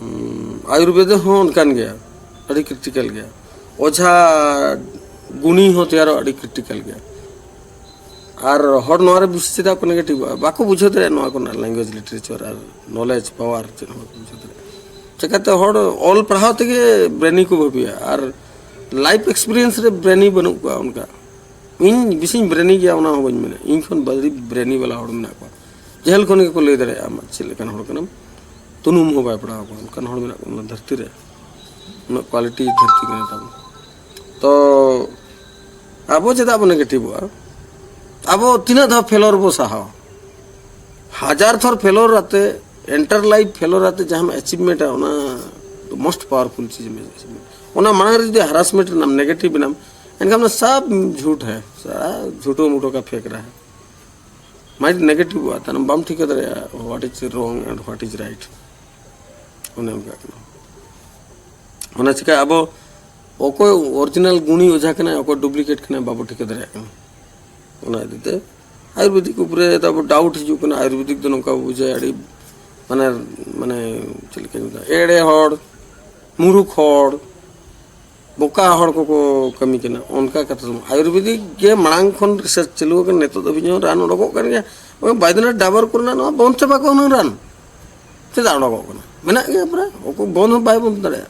ᱩᱸ, ᱟᱭᱩᱨᱵᱮᱫ ᱦᱚᱸ ᱚᱱᱠᱟᱱ ᱜᱮᱭᱟ, ᱟᱹᱰᱤ ᱠᱨᱤᱴᱤᱠᱟᱞ ᱜᱮᱭᱟ᱾ ᱚᱡᱷᱟ ᱜᱩᱱᱤ ᱦᱚᱸ ᱛᱮᱭᱟᱨᱚᱜ ᱟᱹᱰᱤ ᱠᱨᱤᱴᱤᱠᱟᱞ ᱜᱮᱭᱟ᱾ ᱟᱨ ᱦᱚᱲ ᱱᱚᱣᱟ ᱨᱮ ᱵᱤᱥᱮᱥ ᱪᱮᱫᱟᱜ ᱠᱚ ᱱᱮᱜᱮᱴᱤᱵᱷᱚᱜᱼᱟ? ᱵᱟᱠᱚ ᱵᱩᱡᱷᱟᱹᱣ ᱫᱟᱲᱮᱭᱟᱜᱼᱟ ᱱᱚᱣᱟ ᱠᱚᱨᱮᱱᱟᱜ ᱞᱮᱝᱜᱩᱭᱮᱡᱽ, ᱞᱤᱴᱟᱨᱮᱪᱟᱨ ᱟᱨ ᱱᱚᱞᱮᱡᱽ ᱯᱟᱣᱟᱨ ᱪᱮᱫ ᱦᱚᱸ ᱵᱟᱠᱚ ᱵᱩᱡᱷᱟᱹᱣ ᱫᱟᱲᱮᱭᱟᱜᱼᱟ᱾ ᱪᱤᱠᱟᱹᱛᱮ ᱦᱚᱲ ᱚᱞ ᱯᱟᱲᱦᱟᱣ ᱛᱮᱜᱮ ᱵᱨᱮᱱᱤ ᱠᱚ ᱵᱷᱟᱹᱵᱤᱭᱟ, ᱟᱨ ᱞᱟᱭᱤᱯᱷ ᱮᱠᱥᱯᱤᱨᱤᱭᱮᱱᱥ ᱨᱮ ᱵᱨᱮᱱᱤ ᱵᱟᱹᱱᱩᱜ ᱠᱚᱣᱟ ᱚᱱᱠᱟ᱾ ᱤᱧ ᱵᱮᱥᱤᱧ ᱵᱨᱮᱱᱤ ᱜᱮᱭᱟ ᱚᱱᱟ ᱦᱚᱸ ᱵᱟᱹᱧ ᱢᱮᱱᱟ, ᱤᱧ ᱠᱷᱚᱱ ᱵᱟᱹᱲᱤᱡ ᱵᱨᱮᱱᱤ ᱵᱟᱞᱟ ᱦᱚᱲ ᱢᱮᱱᱟᱜ ᱠᱚᱣᱟ᱾ ᱡᱮᱦᱮᱞ ᱠᱷᱚᱱ ᱜᱮᱠᱚ ᱞᱟᱹᱭ ᱫᱟᱲᱮᱭᱟᱜᱼᱟ ᱟᱢᱟᱜ ᱪᱮᱫ ᱞᱮᱠᱟᱱ ᱦᱚᱲ ᱠᱟᱱᱟᱢ, ᱛᱩᱱᱩᱢ ᱦᱚᱸ ᱵᱟᱭ ᱯᱟᱲᱟᱣ ᱟᱠᱚᱣᱟ, ᱚᱱᱠᱟᱱ ᱦᱚᱲ ᱢᱮᱱᱟᱜ ᱠᱚᱣᱟ ᱱᱚᱣᱟ ᱫᱷᱟᱹᱨᱛᱤ ᱨᱮ᱾ ᱩᱱᱟᱹᱜ ᱠᱣᱟᱞᱤᱴᱤ ᱫᱷᱟᱹᱨᱛᱤ ᱠᱟᱱᱟ ᱛᱟᱵᱚᱱ᱾ ᱛᱚ ᱟᱵᱚ ᱪᱮᱫᱟᱜ ᱵᱚᱱ ᱱᱮᱜᱮᱴᱤᱵᱷᱚᱜᱼᱟ? ᱟᱵᱚ ᱛᱤᱱᱟᱹᱜ ᱫᱷᱟᱣ ᱯᱷᱮᱞᱳᱨ ᱵᱚ ᱥᱟᱦᱟᱣᱟ? ᱦᱟᱡᱟᱨ ᱛᱷᱚᱨ ᱯᱷᱮᱞᱳᱨ ᱟᱛᱮ, ᱮᱱᱴᱟᱨ ᱞᱟᱭᱤᱯᱷ ᱯᱷᱮᱞᱳᱨ ᱟᱛᱮ ᱡᱟᱦᱟᱸᱢ ᱮᱪᱤᱵᱷᱢᱮᱱᱴᱟ, ᱚᱱᱟ ᱢᱳᱥᱴ ᱯᱟᱣᱟᱨᱯᱷᱩᱞ ᱪᱤᱡᱽ ᱮᱢ ᱮᱪᱤᱵᱷᱢᱮᱱᱴ᱾ ᱚᱱᱟ ᱢᱟᱲᱟᱝ ᱨᱮ ᱡᱩᱫᱤ ᱦᱟᱨᱟᱥᱢᱮᱱᱴ ᱨᱮᱱᱟᱢ, ᱱᱮᱜᱮᱴᱤᱵᱷ ᱮᱱᱟᱢ, ᱮᱱᱠᱷᱟᱱ ᱚᱱᱟ ᱥᱟᱵ ᱡᱷᱩᱴ ᱦᱮ, ᱥᱟᱨᱟ ᱡᱷᱩᱴᱳ ᱢᱩᱴᱳ ᱠᱟ ᱯᱷᱮᱸᱠ ᱨᱟᱦᱟ ᱦᱮ᱾ ᱢᱟᱭᱤᱱᱰ ᱱᱮᱜᱮᱴᱤᱵᱷᱚᱜᱼᱟ, ᱛᱟᱦᱞᱮ ᱵᱟᱢ ᱴᱷᱤᱠᱟᱹ ᱫᱟᱲᱮᱭᱟᱜᱼᱟ what is wrong and what is right᱾ ᱚᱱᱮ ᱚᱱᱠᱟ ᱠᱟᱱᱟ᱾ ᱚᱱᱟ ᱪᱤᱠᱟ ᱟᱵᱚ ᱚᱠᱚᱭ ᱚᱨᱤᱡᱤᱱᱟᱞ ᱜᱩᱱᱤ ᱚᱡᱷᱟ ᱠᱟᱱᱟᱭ, ᱚᱠᱚᱭ ᱰᱩᱯᱞᱤᱠᱮᱴ ᱠᱟᱱᱟᱭ, ᱵᱟᱵᱚ ᱴᱷᱤᱠᱟᱹ ᱫᱟᱲᱮᱭᱟᱜ ᱠᱟᱱᱟ᱾ ᱚᱱᱟ ᱤᱫᱤ ᱛᱮ ᱟᱭᱩᱨᱵᱮᱫᱤᱠ ᱩᱯᱨᱮ ᱛᱟᱵᱚ ᱰᱟᱣᱩᱴ ᱦᱤᱡᱩᱜ ᱠᱟᱱᱟ᱾ ᱟᱭᱩᱨᱵᱮᱫᱤᱠ ᱫᱚ ᱱᱚᱝᱠᱟ ᱵᱚ ᱵᱩᱡᱷᱟᱹᱣᱟ, ᱟᱹᱰᱤ ᱢᱟᱱᱮ, ᱢᱟᱱᱮ ᱪᱮᱫ ᱞᱮᱠᱟᱧ ᱢᱮᱛᱟᱜᱼᱟ, ᱮᱲᱮ ᱦᱚᱲ, ᱢᱩᱨᱩᱠᱷ ᱦᱚᱲ, ᱵᱚᱠᱟ ᱦᱚᱲ ᱠᱚᱠᱚ ᱠᱟᱹᱢᱤ ᱠᱟᱱᱟ, ᱚᱱᱠᱟ ᱠᱟᱛᱷᱟ ᱫᱚ ᱵᱟᱝ᱾ ᱟᱭᱩᱨᱵᱮᱫᱤᱠ ᱜᱮ ᱢᱟᱲᱟᱝ ᱠᱷᱚᱱ ᱨᱤᱥᱟᱨᱪ ᱪᱟᱹᱞᱩ ᱟᱠᱟᱱᱟ, ᱱᱤᱛᱚᱜ ᱫᱷᱟᱹᱵᱤᱡ ᱦᱚᱸ ᱨᱟᱱ ᱚᱰᱚᱠᱚᱜ ᱠᱟᱱ ᱜᱮᱭᱟ᱾ ᱚᱱᱟ ᱵᱟᱭᱫᱚᱱᱟᱛᱷ ᱰᱟᱵᱚᱨ ᱠᱚᱨᱮᱱᱟᱜ ᱱᱚᱣᱟ ᱵᱚᱱᱫᱷ ᱪᱟᱵᱟ ᱠᱚᱜᱼᱟ ᱦᱩᱱᱟᱹᱝ ᱨᱟᱱ᱾ ᱪᱮᱫᱟᱜ ᱚᱰᱚᱠᱚᱜ ᱠᱟᱱᱟ? ᱢᱮᱱᱟᱜ ᱜᱮᱭᱟ ᱯᱨᱟᱭ, ᱚᱠᱚᱭ ᱵᱚᱱᱫ ᱦᱚᱸ ᱵᱟᱭ ᱵᱚᱱᱫ ᱫᱟᱲᱮᱭᱟᱜᱼᱟ᱾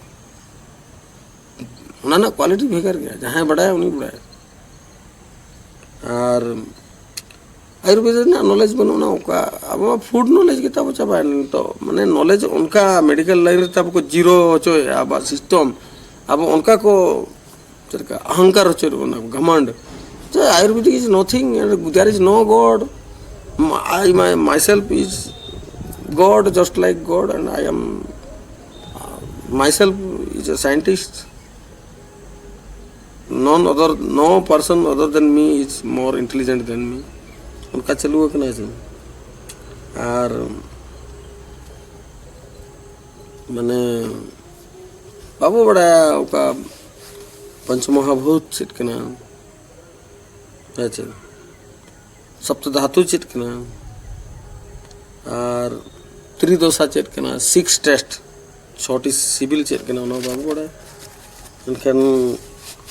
ᱚᱱᱟ ᱨᱮᱱᱟᱜ ᱠᱳᱣᱟᱞᱤᱴᱤ ᱵᱷᱮᱜᱟᱨ ᱜᱮᱭᱟ, ᱡᱟᱦᱟᱸᱭ ᱵᱟᱰᱟᱭᱟ ᱩᱱᱤ ᱵᱟᱰᱟᱭᱟ᱾ ᱟᱨ ᱟᱭᱩᱨᱵᱮᱫ ᱨᱮᱱᱟᱜ ᱱᱚᱞᱮᱡᱽ ᱵᱟᱹᱱᱩᱜᱼᱟ, ᱚᱱᱠᱟ ᱟᱵᱚ ᱢᱟ ᱯᱷᱩᱰ ᱱᱚᱞᱮᱡᱽ ᱜᱮ ᱛᱟᱵᱚ ᱪᱟᱵᱟᱭᱮᱱᱟ ᱱᱤᱛᱚᱜ, ᱢᱟᱱᱮ ᱱᱚᱞᱮᱡᱽ ᱚᱱᱠᱟ ᱢᱮᱰᱤᱠᱮᱞ ᱞᱟᱭᱤᱱ ᱨᱮ ᱛᱟᱵᱚ ᱠᱚ ᱡᱤᱨᱳ ᱦᱚᱪᱚᱭᱮᱫᱼᱟ ᱟᱵᱚᱣᱟᱜ ᱥᱤᱥᱴᱮᱢ, ᱟᱵᱚ ᱚᱱᱠᱟ ᱠᱚ ᱪᱮᱫ ᱞᱮᱠᱟ ᱚᱦᱚᱝᱠᱟᱨ ᱦᱚᱪᱚᱭᱮᱫ ᱵᱚᱱᱟ, ᱜᱷᱟᱢᱟᱱᱰ᱾ So, Ayurvedic is nothing, and there is no God. I, my, myself is God, just like God, and I am, uh, myself is a scientist. None other, no person other than me is more intelligent than me. ᱚᱱᱠᱟ ᱪᱟᱹᱞᱩ ᱟᱠᱟᱱᱟ ᱥᱮ᱾ ᱟᱨ ᱢᱟᱱᱮ ᱵᱟᱵᱚ ᱵᱟᱲᱟᱭᱟ ᱚᱠᱟ ᱯᱚᱧᱪᱚ ᱢᱚᱦᱟᱵᱷᱩᱛ ᱪᱮᱫ ᱠᱟᱱᱟ, ᱦᱮᱸ ᱪᱮ, ᱥᱚᱯᱛᱚ ᱫᱷᱟᱛᱩ ᱪᱮᱫ ᱠᱟᱱᱟ, ᱟᱨ ᱛᱨᱤᱫᱚᱥᱟ ᱪᱮᱫ ᱠᱟᱱᱟ, ᱥᱤᱠᱥ ᱴᱮᱥᱴ, ᱪᱷᱚᱴᱤ ᱥᱤᱵᱤᱞ ᱪᱮᱫ ᱠᱟᱱᱟ, ᱚᱱᱟ ᱵᱟᱵᱚ ᱵᱟᱲᱟᱭᱟ᱾ ᱢᱮᱱᱠᱷᱟᱱ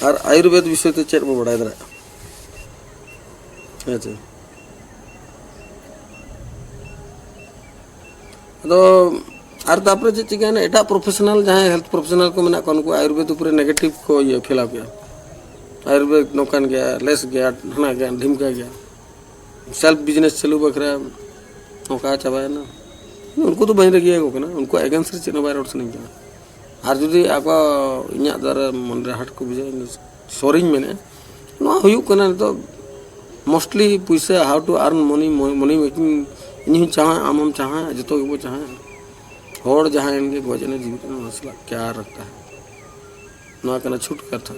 ᱟᱨ ᱟᱭᱩᱨᱵᱮᱫ ᱵᱤᱥᱚᱭ ᱛᱮ ᱪᱮᱫ ᱵᱚ ᱵᱟᱲᱟᱭ ᱫᱟᱲᱮᱭᱟᱜᱼᱟ? ᱦᱮᱸ ᱪᱮ? ᱟᱫᱚ ᱟᱨ ᱛᱟᱨᱯᱚᱨᱮ ᱪᱮᱫ ᱪᱤᱠᱟᱹᱭᱮᱱᱟ, ᱮᱴᱟᱜ ᱯᱨᱚᱯᱷᱮᱥᱚᱱᱟᱞ, ᱡᱟᱦᱟᱸᱭ ᱦᱮᱞᱛᱷ ᱯᱨᱚᱯᱷᱮᱥᱚᱱᱟᱞ ᱠᱚ ᱢᱮᱱᱟᱜ ᱠᱚᱣᱟ, ᱩᱱᱠᱩ ᱟᱭᱩᱨᱵᱮᱫ ᱩᱯᱚᱨᱮ ᱱᱮᱜᱮᱴᱤᱵᱷ ᱠᱚ ᱤᱭᱟᱹ ᱯᱷᱮᱞᱟᱣ ᱠᱮᱜᱼᱟ᱾ ᱟᱭᱩᱨᱵᱮᱫ ᱱᱚᱝᱠᱟᱱ ᱜᱮᱭᱟ, ᱞᱮᱥ ᱜᱮᱭᱟ, ᱦᱟᱱᱟ ᱜᱮᱭᱟ, ᱰᱷᱤᱢᱠᱟ ᱜᱮᱭᱟ, ᱥᱮᱞᱯᱷ ᱵᱤᱡᱽᱱᱮᱥ ᱪᱟᱹᱞᱩ ᱵᱟᱠᱷᱨᱟ ᱱᱚᱝᱠᱟ ᱪᱟᱵᱟᱭᱮᱱᱟ᱾ ᱩᱱᱠᱩ ᱫᱚ ᱵᱟᱹᱧ ᱨᱟᱹᱜᱤᱭᱟᱠᱚ ᱠᱟᱱᱟ, ᱩᱱᱠᱩᱣᱟᱜ ᱮᱜᱮᱱᱥᱴ ᱨᱮ ᱪᱮᱫ ᱦᱚᱸ ᱵᱟᱭ ᱨᱚᱲ ᱥᱟᱱᱟᱧ ᱠᱟᱱᱟ᱾ ᱟᱨ ᱡᱩᱫᱤ ᱟᱠᱚ ᱤᱧᱟᱹᱜ ᱫᱟᱨᱮ ᱢᱚᱱᱮ ᱨᱮ ᱦᱟᱴ ᱠᱚ ᱵᱩᱡᱷᱟᱹᱣᱟ, ᱤᱧ ᱫᱚ ᱥᱚᱨᱤᱧ ᱢᱮᱱᱮᱫᱼᱟ, ᱱᱚᱣᱟ ᱦᱩᱭᱩᱜ ᱠᱟᱱᱟ ᱱᱤᱛᱚᱜ mostly ᱯᱩᱭᱥᱟᱹ, how to earn money, money making᱾ ᱤᱧ ᱦᱚᱸᱧ ᱪᱟᱦᱟᱜᱼᱟ, ᱟᱢ ᱦᱚᱸᱢ ᱪᱟᱦᱟᱜᱼᱟ, ᱡᱚᱛᱚ ᱜᱮᱵᱚ ᱪᱟᱦᱟᱜᱼᱟ᱾ ᱦᱚᱲ ᱡᱟᱦᱟᱸᱭ ᱜᱮ ᱜᱚᱡ ᱮᱱᱟ, ᱡᱤᱣᱤᱫ ᱮᱱᱟ, ᱚᱱᱟ ᱥᱟᱞᱟᱜ ᱠᱭᱟ ᱨᱟᱠᱷᱛᱟ ᱦᱟᱭ? ᱱᱚᱣᱟ ᱠᱟᱱᱟ ᱪᱷᱩᱴ ᱠᱟᱛᱷᱟ᱾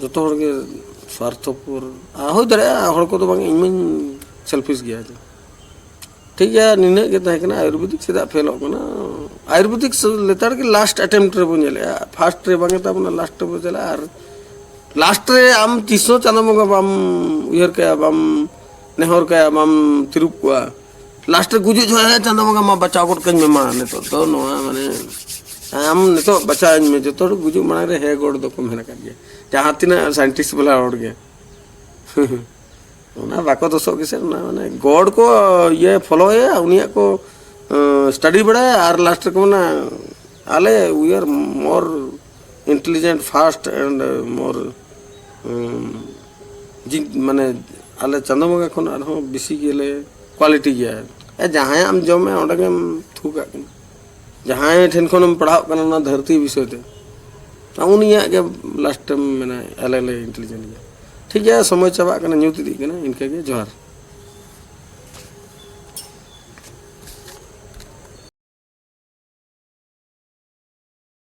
ᱡᱚᱛᱚ ᱦᱚᱲ ᱜᱮ ᱥᱣᱟᱨᱛᱷᱚᱯᱚᱨ᱾ ᱟᱨ ᱦᱩᱭ ᱫᱟᱲᱮᱭᱟᱜᱼᱟ ᱦᱚᱲ ᱠᱚᱫᱚ ᱵᱟᱝ, ᱤᱧ ᱢᱟᱧ ᱥᱮᱞᱯᱷᱤᱥ ᱜᱮᱭᱟ᱾ ᱴᱷᱤᱠ ᱜᱮᱭᱟ, ᱱᱤᱱᱟᱹᱜ ᱜᱮ ᱛᱟᱦᱮᱸ ᱠᱟᱱᱟ᱾ ᱟᱭᱩᱨᱵᱮᱫᱤᱠ ᱪᱮᱫᱟᱜ ᱯᱷᱮᱞᱚᱜ ᱠᱟᱱᱟ? ᱟᱭᱩᱨᱵᱮᱫᱤᱠ ᱞᱮᱛᱟᱲ ᱜᱮ ᱞᱟᱥᱴ ᱟᱴᱮᱢᱯᱴ ᱨᱮᱵᱚᱱ ᱧᱮᱞᱮᱜᱼᱟ, ᱯᱷᱟᱥᱴ ᱨᱮ ᱵᱟᱝ ᱮ ᱛᱟᱵᱚᱱᱟ, ᱞᱟᱥᱴ ᱨᱮᱵᱚᱱ ᱪᱟᱞᱟᱜᱼᱟ᱾ ᱟᱨ ᱞᱟᱥᱴ ᱨᱮ ᱟᱢ ᱛᱤᱥ ᱦᱚᱸ ᱪᱟᱸᱫᱳ ᱵᱚᱸᱜᱟ ᱵᱟᱢ ᱩᱭᱦᱟᱹᱨ ᱠᱟᱭᱟ, ᱵᱟᱢ ᱱᱮᱦᱚᱨ ᱠᱟᱭᱟ, ᱵᱟᱢ ᱛᱤᱨᱩᱵ ᱠᱚᱣᱟ᱾ ᱞᱟᱥᱴ ᱨᱮ ᱜᱩᱡᱩᱜ ᱡᱚᱠᱷᱚᱱ, "ᱦᱮᱸ ᱪᱟᱸᱫᱳ ᱵᱚᱸᱜᱟ, ᱢᱟ ᱵᱟᱪᱟᱣ ᱜᱚᱫ ᱠᱟᱹᱧ ᱢᱮ, ᱢᱟ ᱱᱤᱛᱚᱜ ᱫᱚ ᱱᱚᱣᱟ ᱢᱟᱱᱮ ᱟᱢ ᱱᱤᱛᱚᱜ ᱵᱟᱪᱟᱣ ᱟᱹᱧ ᱢᱮ, ᱡᱚᱛᱚ ᱦᱚᱲ ᱜᱩᱡᱩᱜ ᱢᱟᱲᱟᱝ ᱨᱮ ᱦᱮᱸ ᱜᱚᱰ ᱫᱚᱠᱚ ᱢᱮᱱ ᱟᱠᱟᱫ ᱜᱮᱭᱟ, ᱡᱟᱦᱟᱸ ᱛᱤᱱᱟᱹᱜ ᱥᱟᱭᱮᱱᱴᱤᱥᱴ ᱵᱟᱞᱟ ᱦᱚᱲ ᱜᱮ᱾ ᱚᱱᱟ ᱵᱟᱠᱚ ᱫᱳᱥᱚᱜ ᱜᱮᱥᱮ, ᱚᱱᱟ ᱢᱟᱱᱮ ᱜᱚᱰ ᱠᱚ ᱤᱭᱟᱹ ᱯᱷᱚᱞᱳᱭᱟ, ᱩᱱᱤᱭᱟᱜ ᱠᱚ ᱥᱴᱟᱰᱤ ᱵᱟᱲᱟᱭᱟ ᱟᱨ ᱞᱟᱥᱴ ᱨᱮᱠᱚ ᱢᱮᱱᱟ, ᱟᱞᱮ we are more intelligent, fast and more, ᱩᱸ, ᱡᱤ- ᱢᱟᱱᱮ ᱟᱞᱮ ᱪᱟᱸᱫᱳ ᱵᱚᱸᱜᱟ ᱠᱷᱚᱱ ᱟᱨᱦᱚᱸ ᱵᱮᱥᱤ ᱜᱮᱞᱮ ᱠᱳᱣᱟᱞᱤᱴᱤ ᱜᱮᱭᱟ᱾ ᱮ, ᱡᱟᱦᱟᱸᱭᱟᱜ ᱮᱢ ᱡᱚᱢᱮᱫ ᱚᱸᱰᱮ ᱜᱮᱢ ᱛᱷᱩ ᱠᱟᱜ ᱠᱟᱱᱟ᱾ ᱡᱟᱦᱟᱸᱭ ᱴᱷᱮᱱ ᱠᱷᱚᱱᱮᱢ ᱯᱟᱲᱦᱟᱜ ᱠᱟᱱᱟ ᱚᱱᱟ ᱫᱷᱟᱹᱨᱛᱤ ᱵᱤᱥᱚᱭ ᱛᱮ, ᱩᱱᱤᱭᱟᱜ ᱜᱮ ᱞᱟᱥᱴᱮᱢ ᱢᱮᱱᱟ ᱟᱞᱮ ᱞᱮ ᱤᱱᱴᱮᱞᱤᱡᱮᱱᱴ ᱜᱮᱭᱟ᱾ ᱴᱷᱤᱠ ᱜᱮᱭᱟ, ᱥᱚᱢᱚᱭ ᱪᱟᱵᱟᱜ ᱠᱟᱱᱟ, ᱧᱩᱛ ᱤᱫᱤᱜ ᱠᱟᱱᱟ, ᱤᱱᱠᱟᱹ ᱜᱮ, ᱡᱚᱦᱟᱨ᱾